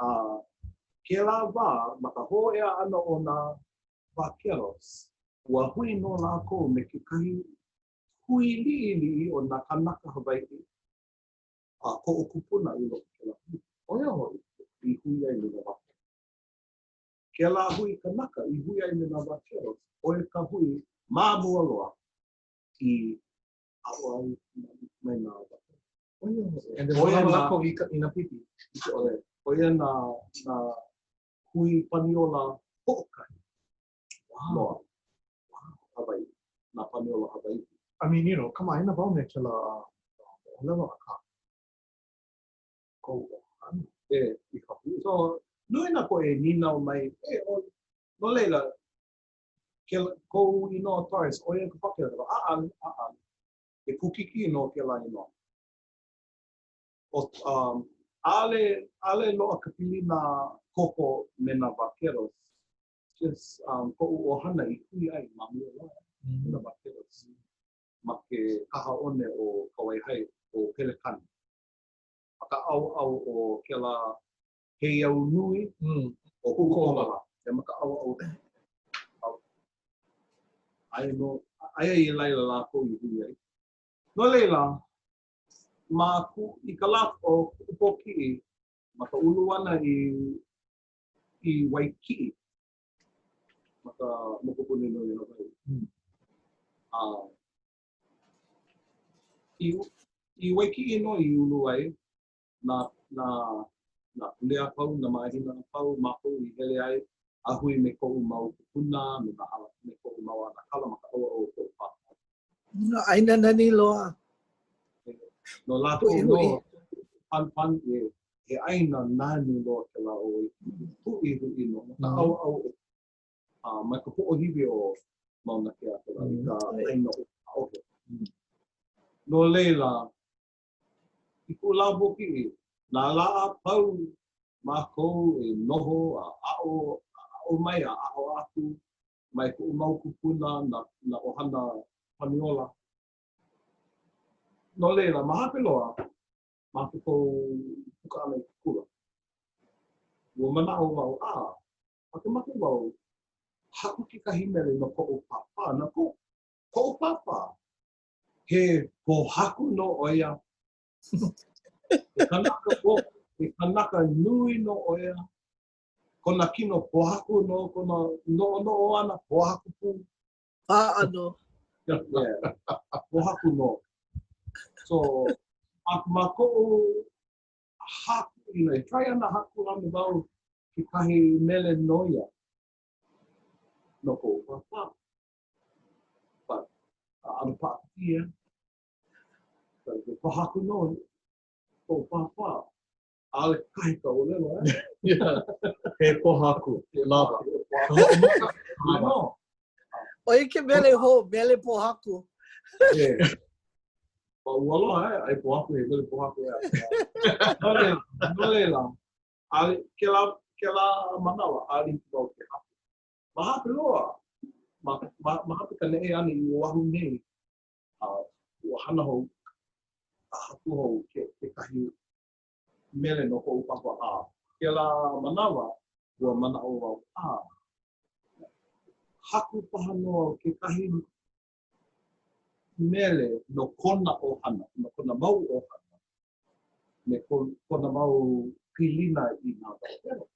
A kēlā wā, ma ka hōʻea ʻana o nā Vaqueros, ua hui nō lākou me kekahi hui liʻiliʻi o nā kānaka Hawaiʻi a koʻu kupuna i loko kēlā hui. ʻO ia hoʻi, i hui ai me nā Vaqueros. Kēlā hui kanaka i hui ai me nā Vaqueros, ʻo ia ka hui ma mua loa i aʻo ai mai nā Vaqueros. ʻO ia hoʻi, And then ʻo ia lākou i, i nā pipi. ʻIke ʻole. ʻO ia nā, nā hui Paniola hoʻokahi wow. loa. Wow. Hawaiʻi. Nā Paniola Hawaiʻi. I mean, you know, kamaʻāina wau me kēlā uh, moʻolelo akā. Kou ʻohana. E. I ka hui. So, nui nā poʻe nīnau mai, e, o, no laila, ke, kou inoa Torres, ʻo ia ka Vaquero, ʻaʻale, ʻaʻale. He pūkiki nō kēlā inoa. ʻO, um, ʻaʻole, ʻaʻole loaʻa ka pilina koko me nā Vaqueros. Just um, koʻu ʻohana i hui ai ma mua loa mm. me nā Vaqueros. Ma ke kaha one o Kawaihae, o Pelekane. Ma ka ʻaoʻao o kēlā heiau nui mm. o Puʻukoholā. E ma ka ʻaoʻao aia nō, aia i laila lākou i hui ai. No laila, ma ku, i ka lā o kuʻu pōkiʻi, ma ka ulu ʻana i, i Waikiʻi, ma ka mokupuni nui o Hawaiʻi. Mm. A i, i Waikiʻi nō i ulu ai nā, nā, nā pule a pau, nā mahina a pau mākou i hele ai a hui me koʻu mau kūpuna, me, nā, me koʻu mau ʻanakala ma ka ʻaoʻao o koʻu pāpā. Nā ʻāina nani loa. No lākou nō, pan, pan, e, he ʻāina nani loa kēlā ʻo Waikiʻi. Huʻihuʻi nō, ma ka ʻaoʻao o, a ma ka poʻohiwi o Mauna Kea kēlā, i ka ʻāina o ʻAohe. No laila, I kuʻu lā pōkiʻi, nā lā a pau mākou e noho a aʻo, a aʻo mai a aʻo aku mai koʻu mau kūpuna, nā, nā ʻohana Paniola. No laila, ma hope loa, ma hope koʻu puka ʻana i ke kula, ua manaʻo wau, a, makemake wau haku kekahi mele no koʻu pāpā, na koʻu, koʻu pāpā. He pōhaku nō ʻo ia. He kanaka, he kanaka nui nō ʻo ia. Kona kino pōhaku nō, kona noʻonoʻo ʻana pōhaku pū. Paʻa nō. Yeah. Pōhaku nō. So, ma, ma koʻu haku, you know, e try ana haku ana wau kekahi mele no ia, no koʻu pāpā. But, ʻano paʻakikī, eh? But, he pōhaku nō koʻu pāpā. ʻAʻole kahi ka ʻōlelo, eh? Yeah. He pōhaku, lava. Ka hoʻomaka, lava. ʻO ia ke mele hou, mele pōhaku. Yeah. But ua aloha, eh? Ai pōhaku, he mele pōhaku, eh? No laila, no laila, ʻaʻole, kēlā, kēlā manawa, ʻaʻole hiki wau ke haku. Ma hope loa, ma, ma, ma hope ka neʻe ʻana i Oahu nei, a ua hana hou, a haku hou ke, kekahi mele no koʻu pāpā a. Kēlā manawa, ua manaʻo wau, ah, haku paha nō au kekahi mele no kona ʻohana, no kona mau ʻohana, me kona mau pilina i nā vaquero.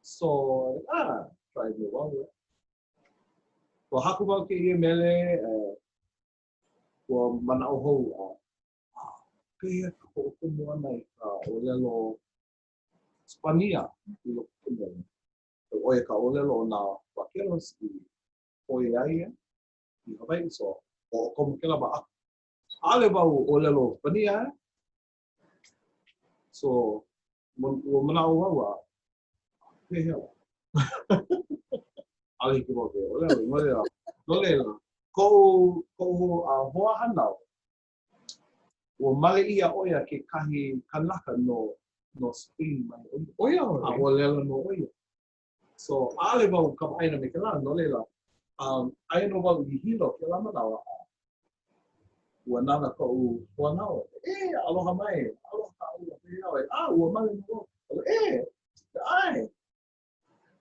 So, ah, try nō wau. Eh. Ua haku wau kēia mele, eh, ua manaʻo hou, ah, ah, pehea ka hoʻokomo ʻana i ka ʻōlelo Spania i loko o ka mele. ʻO ia ka ʻōlelo o nā vaqueros i hoe ai i Hawaiʻi, so hoʻokomo kēlā ma ʻaʻole wau ʻōlelo Spania, eh? So, ua manaʻo wau a pehea lā? ʻAʻole hiki wau ke ʻōlelo, no laila, no laila, koʻu, koʻu uh, hoahānau, ua male ʻia ʻo ia kekahi kanaka no, no Spain mai ʻo ia. ʻO ia ʻoe? A ʻōlelo nō ʻo ia. So, ʻaʻole wau kamaʻāina me kēlā, no laila, um, aia nō wau i Hilo kēlā manawa, a ua nānā koʻu hoahānau, e, aloha mai, aloha kāua, pehea ʻoe? A, ua male nō wau. E, ʻae,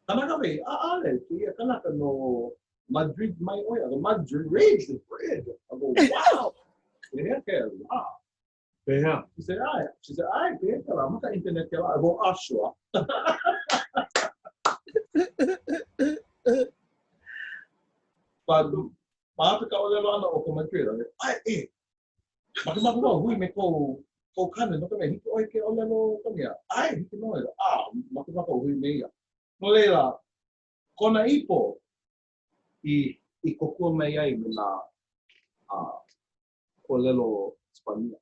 kanaka wei, ʻaʻole, kēia kanaka no Madrid mai ʻo ia. Madrid, Madrid. I go, wow, pehea kēlā? Pehea? She said, ʻae. She said, ʻae, pehea kēlā? Ma ka internet kēlā. I go, ah, sure. But, ma hope ka ʻōlelo ʻana o ko Madrid, ʻae, e, makemake wau hui me kou, kou kāne, no ka mea, hiki ʻoe ke ʻōlelo Spania. ʻAe, hiki nō. Ah, makemake au hui me ia. No laila, kona ipo i, i kōkua mai ai me nā uh, ʻōlelo Spania.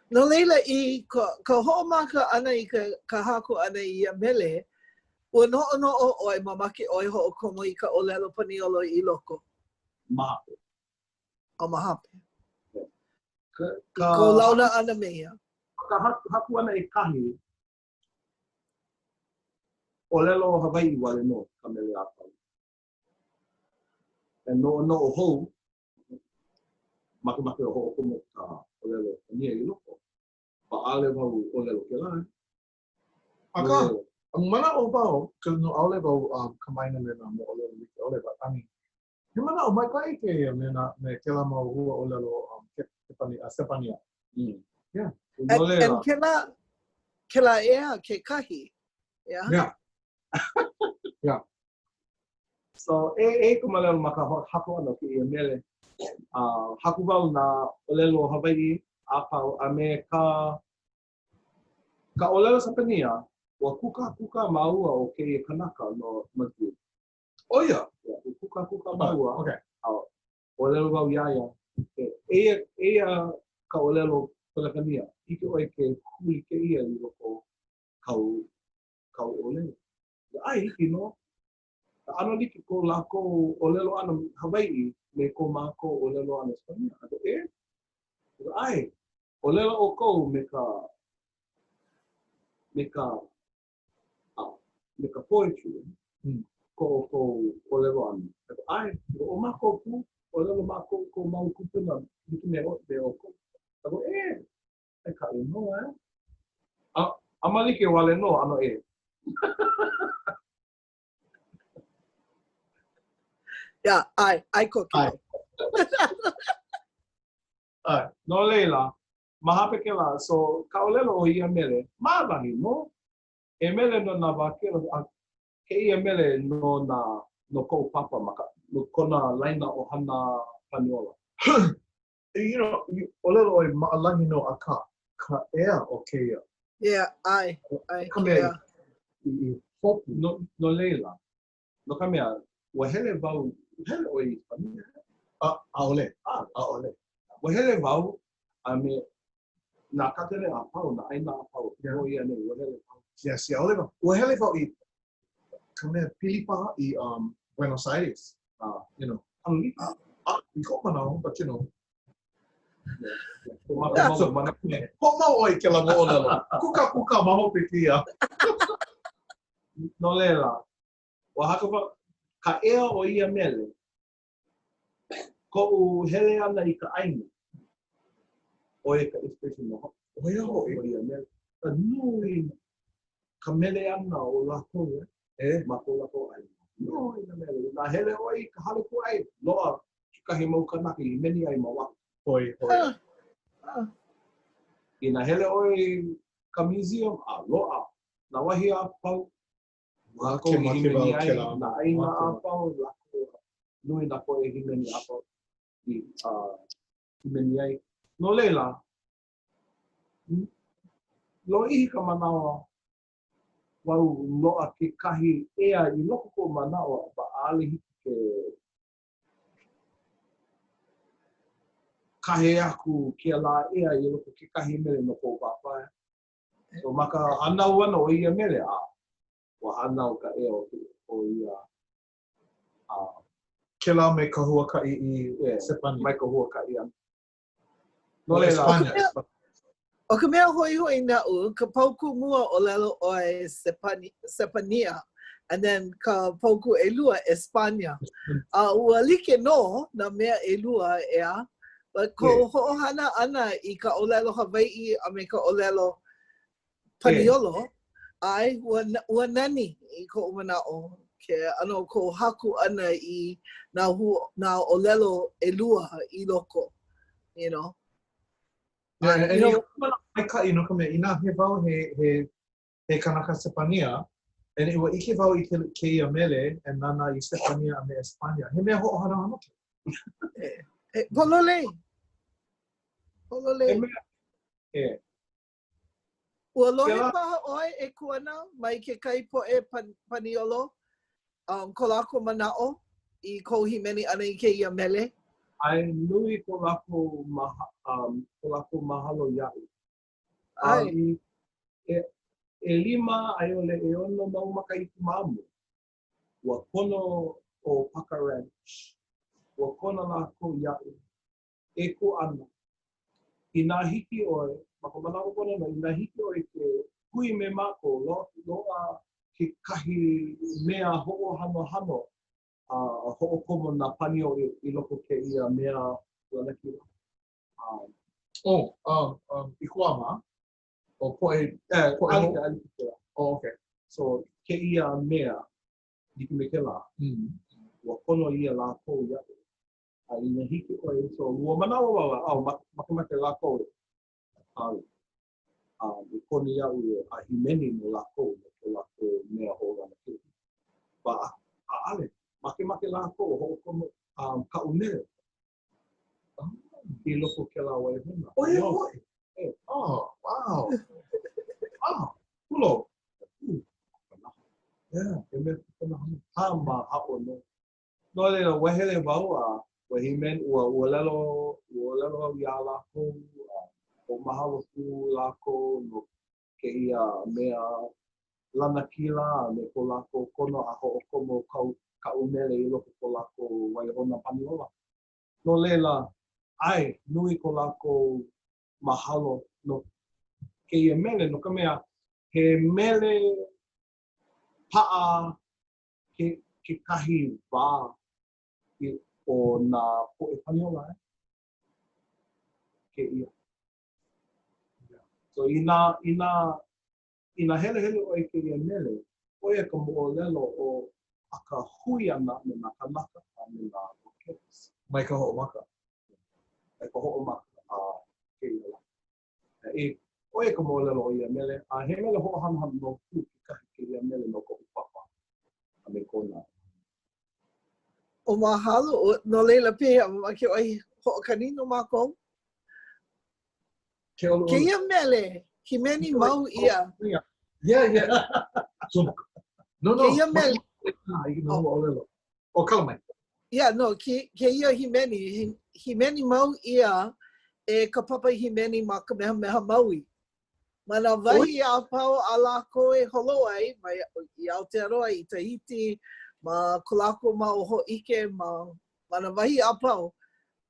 No laila, i ka, ka hoʻomaka ʻana i ka, ka haku ʻana i ia mele, ua noʻonoʻo ʻoe, mamake ʻoe hoʻokomo i ka ʻōlelo Paniolo i loko? Ma hope. O ma hope. Yeah. Ka, ka, I kou launa ʻana me ia. Ka haku, haku ʻana i kahi ʻōlelo Hawaiʻi wale nō ka mele a pau. E noʻonoʻo hou makemake e hoʻokomo ka ʻōlelo Pania i loko. But ʻaʻole wau ʻōlelo kēlā. Eh? Akā, manaʻo wau, cause no ʻaʻole wau um, kamaʻāina me nā moʻolelo like ʻole, but I mean, he manaʻo maikaʻi kēia me, nā, me kēlā mau hua ʻōlelo um, Kepani, uh, Sepania. Mm. Yeah. And, and kēlā, kēlā ea kekahi. Yeah. Yeah. yeah. So, e, e ka moʻolelo ma ka haku ʻana o kēia mele. Uh, haku wau nā ʻōlelo Hawaiʻi a pau a me ka ka ʻōlelo Sapania, ua kūkākūkā māua ʻo kēia kanaka no Madrid. ʻO ia? Yeah, ua kūkākūkā māua. Okay. A ʻōlelo wau iā ia, e, eia, eia ka ʻōlelo Pelekania, hiki ʻoe ke huli kēia i loko kāu, kāu ʻōlelo. ʻAe, hiki nō. ʻAno like ko lākou ʻōlelo ʻana Hawaiʻi me ko mākou ʻōlelo ʻana Spania. I go, e? ʻAe, ʻōlelo ʻoukou me ka, me ka, me ka poetry, hmm. ko ʻoukou ʻōlelo ʻana. I go, ʻae, ʻo mākou pū, ʻōlelo mākou ko mau kūpuna like me, me ʻoukou. I go, e? Maikaʻi nō, eh? A, a ma like wale nō, ʻano ʻē. Yeah, ʻae, ʻae koke. ʻAe. ʻAe. No laila, ma hope kēlā, so ka ʻōlelo o ia mele, maʻalahi nō. He mele no nā vaqueros, a kēia mele no nā, no koʻu papa ma ka, no kona laina ʻohana Paniola. You know, ʻōlelo ʻoe maʻalahi nō akā, ka ea o kēia. Yeah, ʻae, ʻae, Ka mea i, i hopu. No, no laila, no ka mea, ua hele wau, hele ʻoe i Spania? A, ʻaʻole, A, ʻaʻole. Ua hele wau a me nā kakele a pau, nā ʻāina a pau, yeah. ʻo ia nei, ua hele wau. Yes, yeah, ʻaʻole wau. Ua hele wau i ka mea pili paha i um, Buenos Aires. Uh, you know, ah, ah, i koʻu manaʻo, but you know, Hoʻomau ʻoe i kēlā moʻolelo. Kūkākūkā ma hope kēia. No laila, ua haku wau, ka ea o ia mele, koʻu hele ʻana i ka ʻāina, ʻo ia ka inspiration no ʻO ia hoʻi. O ia mele. Ka nui. ka mele ʻana o lākou eh, eh ma ko lākou ʻāina. Nui nā mele. Inā hele ʻoe i ka hale kūʻai, loaʻa kekahi mau kanaka i hīmeni ai ma waho. Hoi, hoi. Ah, ah. Inā hele ʻoe i ka museum, a loaʻa nā wahi a pau. Lākou i hīmeni ai, nā ʻāina a pau, lākou, nui nā poʻe hīmeni a pau i uh, hīmeni ai. No laila, lōʻihi ka manawa, wau loaʻa kekahi ea i loko koʻu manaʻo a ʻaʻole hiki ke kahe aku kēlā ea i loko kekahi mele no koʻu pāpā. So ma ka hānau ʻana o ia mele, a ua hānau ka ea o, o ia a kēlā me ka huakaʻi i Sepania. Mai ka huakaʻi ʻana. No laila, ʻO ka mea hoihoi naʻu, ka paukū mua ʻōlelo ʻoe Sepania, and then ka paukū ʻelua Espania. A ua like nō nā mea ʻelua, ʻeā? But kou yeah. hoʻohana ʻana i ka ʻōlelo Hawaiʻi a me ka ʻōlelo Paniolo, ʻae, ua, ua nani i koʻu manaʻo ke ʻano o kou haku ʻana i nā, hu, nā ʻōlelo ʻelua i loko, you know. Yeah, and you know, maikaʻi no ka mea, inā he wau he, he, he kanaka Sepania, and ua ʻike wau i kēia mele e nānā i Sepania a me Espania, he mea hoʻohanohano ke. E, pololei. Pololei. He mea, e. Ua lohe paha ʻoe e Kuana mai kekahi poʻe Paniolo um, ko lākou manaʻo i kou hīmeni ʻana i kēia mele? ʻAe, nui ko lākou maha, um, ko lākou mahalo iaʻu. ʻAe. Um, e, ʻelima a i ʻole ʻeono mau makahiki ma mua, ua kono ʻo Paka Ranch, ua kono lākou iaʻu e Kuana, inā hiki ʻoe, ma ka manawa pono nō, inā hiki ʻoe ke hui me mākou, loaʻa kekahi mea hoʻohanohano a hoʻokomo nā panio i loko kēia mea lanakila. Um, oh, um, um, i Kuama, o poʻe, eh, poʻe alike, alike kēlā. Oh, okay. So, kēia mea, like me kēlā, mm. ua kono ʻia lākou iaʻu. A inā hiki ʻoe, so ua manaʻo wau, oh, makemake lākou a, a e kono iaʻu e a hīmeni no lākou, no ko lākou mea hoʻolanakila. But, ʻaʻale, makemake lākou hoʻokomo um, kaʻu mele i loko kēlā waihona. ʻO ia hoʻi? Oh, wow. Oh, Kulo. Yeah, he mea kupanaha. Hā mahaʻo nō. No laila, ua hele wau a ua hīmeni, ua ʻōlelo, ua ʻōlelo au iā lākou, a hoʻomahalo pū lākou no kēia mea lanakila a me ko lākou kono a hoʻokomo kau, kaʻu mele i loko ko lākou waihona paniola. No laila, ʻae, nui ko lākou mahalo no kēia mele, no ka mea, he mele paʻa ke, kekahi wā i, o nā poʻe paniola, eh? Kēia. Yeah. So inā, inā, inā helehele ʻoe i kēia mele, ʻo ia ka moʻolelo o a ka hui ʻana me nā kanaka a me nā vaqueros. Mai ka hoʻomaka. Mai ka hoʻomaka a kēia lā. E, ʻo ia ka moʻolelo o ia mele, a he mele hoʻohanohano nō pū kekahi kēia mele no koʻu papa a me kona. O mahalo, no laila pehea, mamake ʻoe e hoʻokani no mākou? Ke ʻoluʻolu. Kēia mele, hīmeni mau ʻia. Yeah, yeah. So, no, no. Kēia mele. I nā huaʻōlelo. O kala mai. Yeah, no, kēia hīmeni, hīmeni mau ʻia e ka papa hīmeni ma Kamehameha Maui. Ma nā wahi a pau a lākou e holo ai, mai i Aotearoa, i Tahiti, ma ko lākou mau hōʻike, ma, ma nā wahi a pau,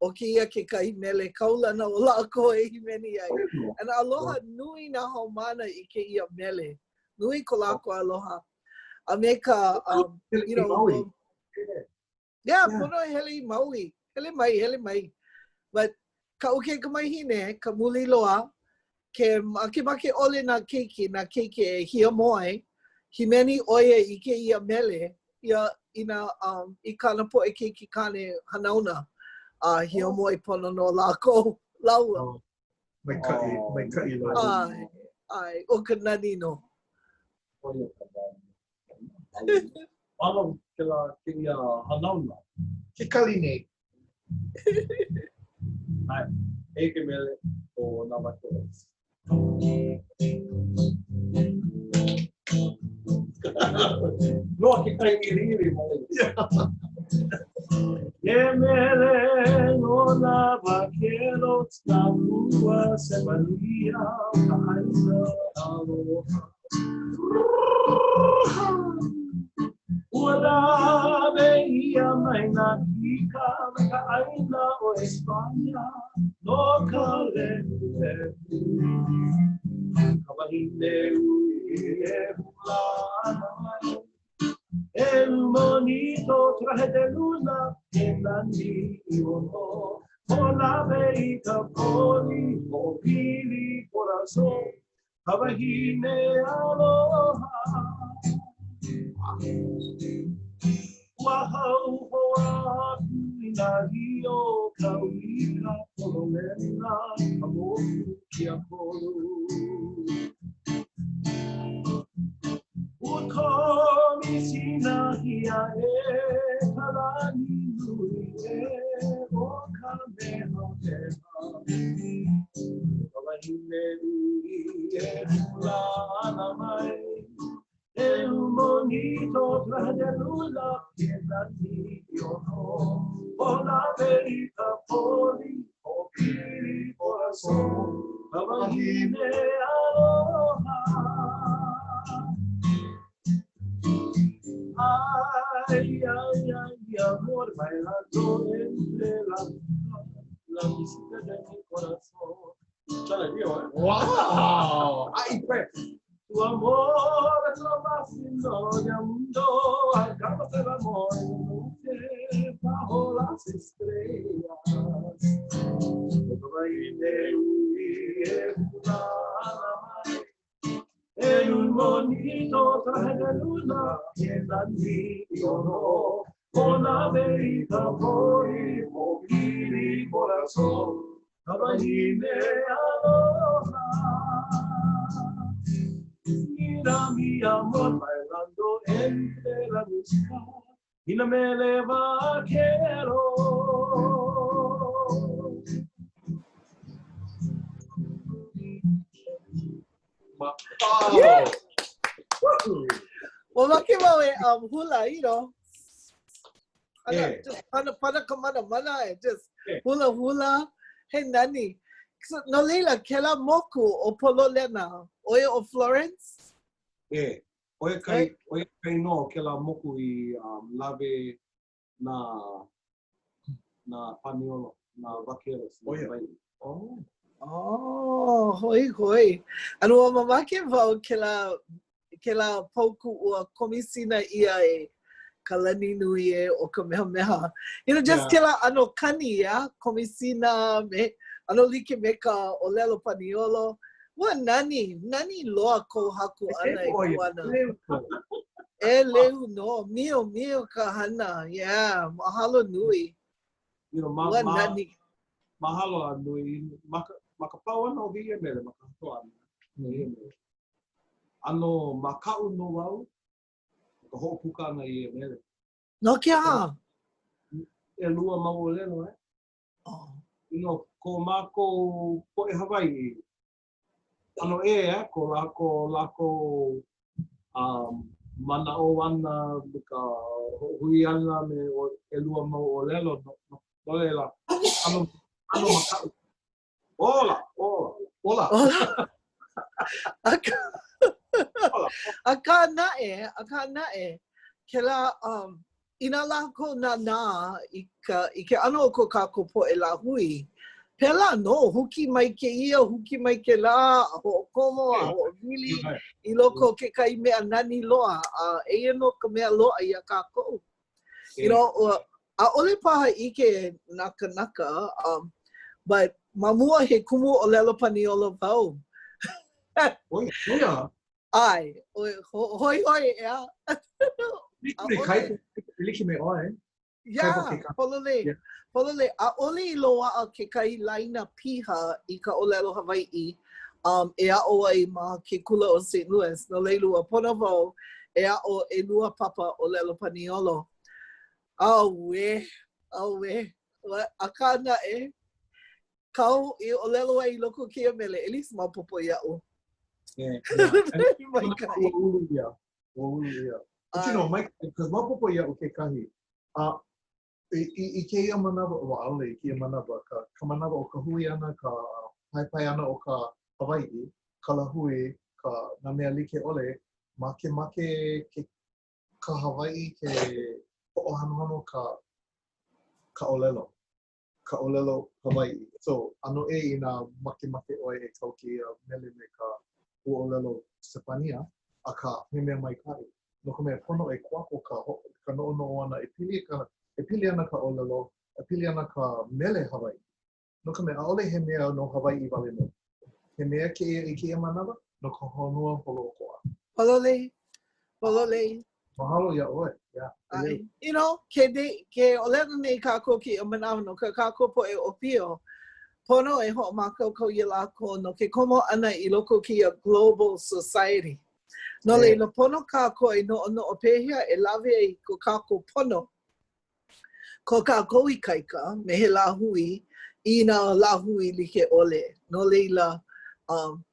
ʻo kēia kekahi mele kaulana o lākou e hīmeni ai. And aloha nui nā haumāna i kēia mele. Nui ko lākou aloha. A me ka, um, you know, Maui. Yeah, pono e hele i Maui. Hele mai, hele mai. But kaʻu kaikamahine, ka muli loa. ke makemake ʻole nā keiki, nā keiki e hiamoe, hīmeni ʻo ia i kēia mele, ia i nā, um, i kāna poʻe keiki kāne hanauna, a hiamoe pono nō lākou, lāua. Oh, maikaʻi, oh. maikaʻi loa. ʻAe, ʻae, ʻo ka nani nō. ʻO ia ka nani. Mahalo kēlā kēia hanauna. Ke kali nei. ʻAe, eia ke mele ʻo Nā Vaqueros. Loa ke kai ʻiliʻili ma laila. Ke mele no nā vaqueros nā pua Sepania o ka ʻāina aloha. Ua lawe ʻia mai nā kika mai ka ʻāina ʻo ʻEspania no ka lehulehu. Ka wahine uʻi e hula ana mai. El monito traje de luna, he nani ʻiʻo nō. Hoʻolawe i ka poli, hoʻopili corazón. Ka wahine aloha. Ua hauhoa aku i nā ʻio kau i ka pololena ka moku kiakolu. Ua komisina ʻia e ka lani nui ē o Kamehameha. Ka wahine uʻi e hula ana mai. El monito traje de luna, he nani ʻiʻo nō. Hoʻolawe i ka poli, hoʻopili corazón, ka wahine aloha. Ay, ay, ay, amor, bailando entre la, la música de mi corazón. Chale, eh? Wow! Ai, pre. Tu amor es lo más lindo del mundo. Hagamos el amor en la noche bajo las estrellas. Ka wahine uʻi e hula ana mai. El monito traje de luna, he nani ʻiʻo nō. Hoʻolawe i ka poli, hoʻopili corazón, ka wahine aloha. Mira mi amor bailando entre la música, i nā mele vaquero. Wow. Well, make wau e um, hula, you know. Ana, Yeah. just pana, pana ka mana mana e just Yeah. hula hula. He nani. So, no laila, kēlā moku o Pololena, ʻo ia ʻo Florence? Yeah. ʻO ia ka, ʻo ia ka inoa o kēlā moku i um, lawe nā, nā Paniolo, nā Vaqueros. ʻO ia. Oh. Oh, hoihoi. A ua mamake wau kēlā, kēlā paukū ua komisina ʻia e ka lani nui ē o Kamehameha. You know, just Yeah. kēlā ʻano kani, yeah? Komisina me, ʻano like me ka ʻōlelo Paniolo. Ua nani, nani loa kou haku ʻana e Kuana. ʻEleu nō, mio, mio ka hana, yeah, mahalo nui. You know, ma, Ua ma, nani. Mahalo a nui. Ma ka, ma ka pau ʻana o kēia mele, ma ka haku ʻana o kēia mele. ʻAno makaʻu nō wau i ka hoʻopuka ʻana i ia mele. No ke aha? ʻElua mau ʻōlelo, eh? Oh. You know, ko mākou poʻe Hawaiʻi, ʻano ʻē eh, ko lākou, lākou um, manaʻo ʻana me ka hoʻohui ʻana me ʻelua mau ʻōlelo, no, no, no laila, ʻano, ʻano makaʻu. Ola, ola, ola. Ola. Akā, akā naʻe, akā naʻe, kēlā, um, inā lākou nānā i ka, i ke ʻano o ko kākou poʻe lāhui, pēlā nō, huki mai kēia, huki mai kēlā, a hoʻokomo, a hoʻowili i loko o kekahi mea nani loa, a eia nō ka mea loaʻa iā kākou. You know, ua, ʻaʻole paha ʻike nā kanaka, um, but ma mua he kumu ʻōlelo Paniolo wau. ʻOi, ʻoia. ʻAe, hoihoi, ʻeā. Like me Kaipo, like me ʻoe. Yeah, pololei. Yeah. Pololei. ʻAʻole i loaʻa kekahi laina piha i ka ʻōlelo Hawaiʻi um, e aʻo ai ma ke kula o St. Louis. No laila, ua pono wau e aʻo ʻelua papa ʻōlelo Paniolo. Auē, auē. Akā naʻe, kāu i ʻōlelo ai i loko o kēia mele, at least maopopo iaʻu. Yeah, yeah. Maikaʻi. Ua ulu ia. Ua ulu ia. But you know, maikaʻi, because maopopo iaʻu kekahi. A i, i, i kēia manawa, well, ʻaʻole i kēia manawa, ka, ka manawa o ka hui ʻana, ka paepae ʻana o ka Hawaiʻi, ka lāhui, ka, nā mea like ʻole, makemake ke, ka Hawaiʻi ke hoʻohanohano ka, ka ʻōlelo. ka ʻōlelo Hawaiʻi. So, ʻano ʻē inā makemake ʻoe e kau kēia mele me ka huaʻōlelo Sepania, akā, he mea maikaʻi. No ka mea, pono e kuapo ka, ka noʻonoʻo ʻana e pili ka, e pili ana ka ʻōlelo, e pili ana ka mele Hawaiʻi. No ka mea, ʻaʻole he mea no Hawaiʻi wale nō. He mea kēia i kēia manawa no ka honua holoʻokoʻa. Pololei, pololei. Mahalo iā ʻoe. Yeah. ʻAe. You know, ke, nei, ke ʻōlelo nei kākou kēia manawa no ka kākou poʻe ʻōpio, pono e hoʻomākaukau iā lākou no ke komo ʻana i loko o kēia global society. No laila, pono kākou e noʻonoʻo pehea e lawe ai ko kākou pono, ko kākou ikaika me he lāhui i nā lāhui like ʻole. No laila, um,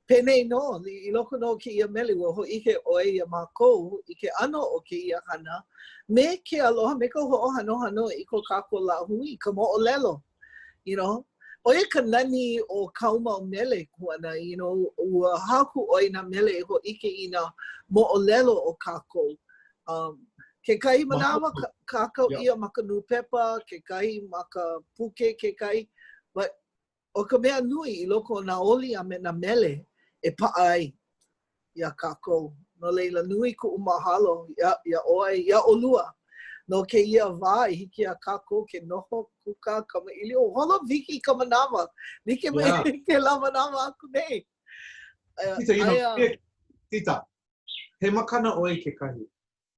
Penei nō, i loko nō o kēia mele, ua hōʻike ʻoe iā mākou i ke ʻano o kēia hana me ke aloha, me ka hoʻohanohano i ko kākou lāhui, ka moʻolelo, you know. ʻO ia ka nani o kāu mau mele, Kuana, you know, ua haku ʻoe i nā mele e hōʻike i nā moʻolelo o kākou. Um, kekahi manawa kākau ʻia ma ka nūpepa, kekahi ma ka puke, kekahi, but ʻO ka mea nui i loko o nā oli a me nā mele e paʻa ai iā kākou. No laila, nui kuʻu mahalo iā, iā ʻoe, iā ʻolua, no kēia wā i hiki iā kākou ke noho, kūkā, kamaʻilio, holo wiki ka manawa, like me yeah. kēlā manawa aku nei. Tita, you know, Tita, he makana ʻoe kekahi.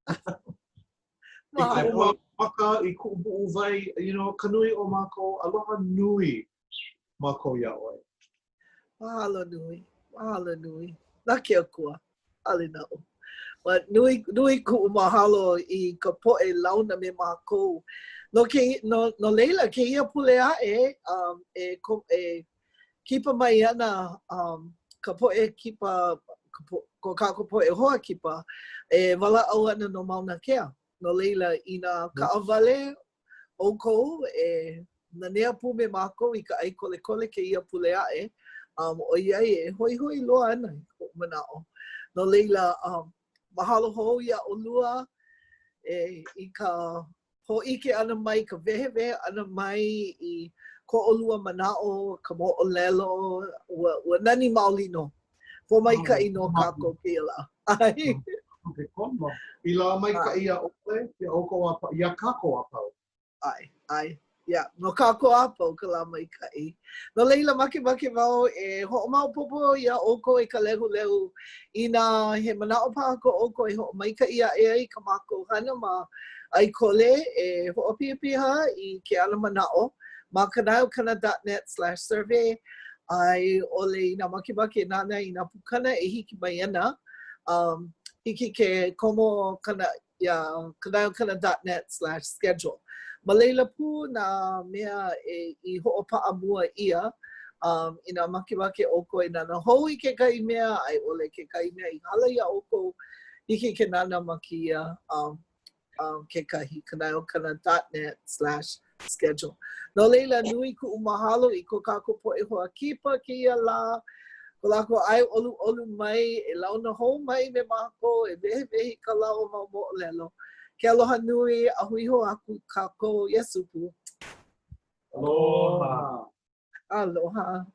I kuʻu mau maka, i kuʻu puʻuwai, you know, ka nui o mākou, aloha nui mākou iā ʻoe. Mahalo nui, mahalo nui. Na ke Akua, ʻaʻole naʻu. But nui, nui kuʻu mahalo i ka poʻe launa me mākou. No, ke, no, no laila, kēia pule aʻe, um, e, e Kipa mai ana um, ka poʻe kipa, ka po, ko kākou poʻe hoa kipa, e walaʻau ana no Mauna Kea. No laila, inā kaʻawale ʻoukou e nanea pū me mākou i ka ʻai kolekole kēia pule aʻe, um, ʻoiai e hoihoi loa ana i koʻu manaʻo. No laila, um, mahalo hou iā ʻolua e, i ka hōʻike ʻana mai, ka wehewehe ʻana mai i ko ʻolua manaʻo, ka moʻolelo, ua, ua nani maoli nō. Pōmaikaʻi nō kākou kēia lā. ʻAe. Ke komo. I lā maikaʻi iā ʻoe, iā ʻoukou a pau, iā kākou a pau. ʻAe, ʻae. Yeah, no kākou a pau ka lā maikaʻi. No laila, makemake wau e hoʻomaopopo iā ʻoukou e ka lehulehu inā he manaʻo paha ko ʻoukou e hoʻomaikaʻi aʻe ai i kā mākou hana ma ʻAikole e hoʻopihapiha i ke ana manaʻo ma kanaeokana dot net slash survey a i ʻole inā makemake e nānā i nā pukana e hiki mai ana, um, hiki ke komo kana, iā kanaeokana dot net slash schedule. Ma laila pū nā mea e i hoʻopaʻa mua ʻia, um, inā makemake ʻoukou e nānā hou i kekahi mea, a i ʻole kekahi mea i hala iā ʻoukou, hiki ke nānā ma kēia um, um, kekahi kanaeokana dot net slash schedule. No laila, nui kuʻu mahalo i ko kākou poʻe hoa kipa kēia lā, ko lākou ʻae ʻoluʻolu mai, e launa hou mai me mākou, e wehewehe i kā lāua mau moʻolelo. Ke aloha nui, a hui hou aku kākou. Iesu pū. Aloha. Aloha.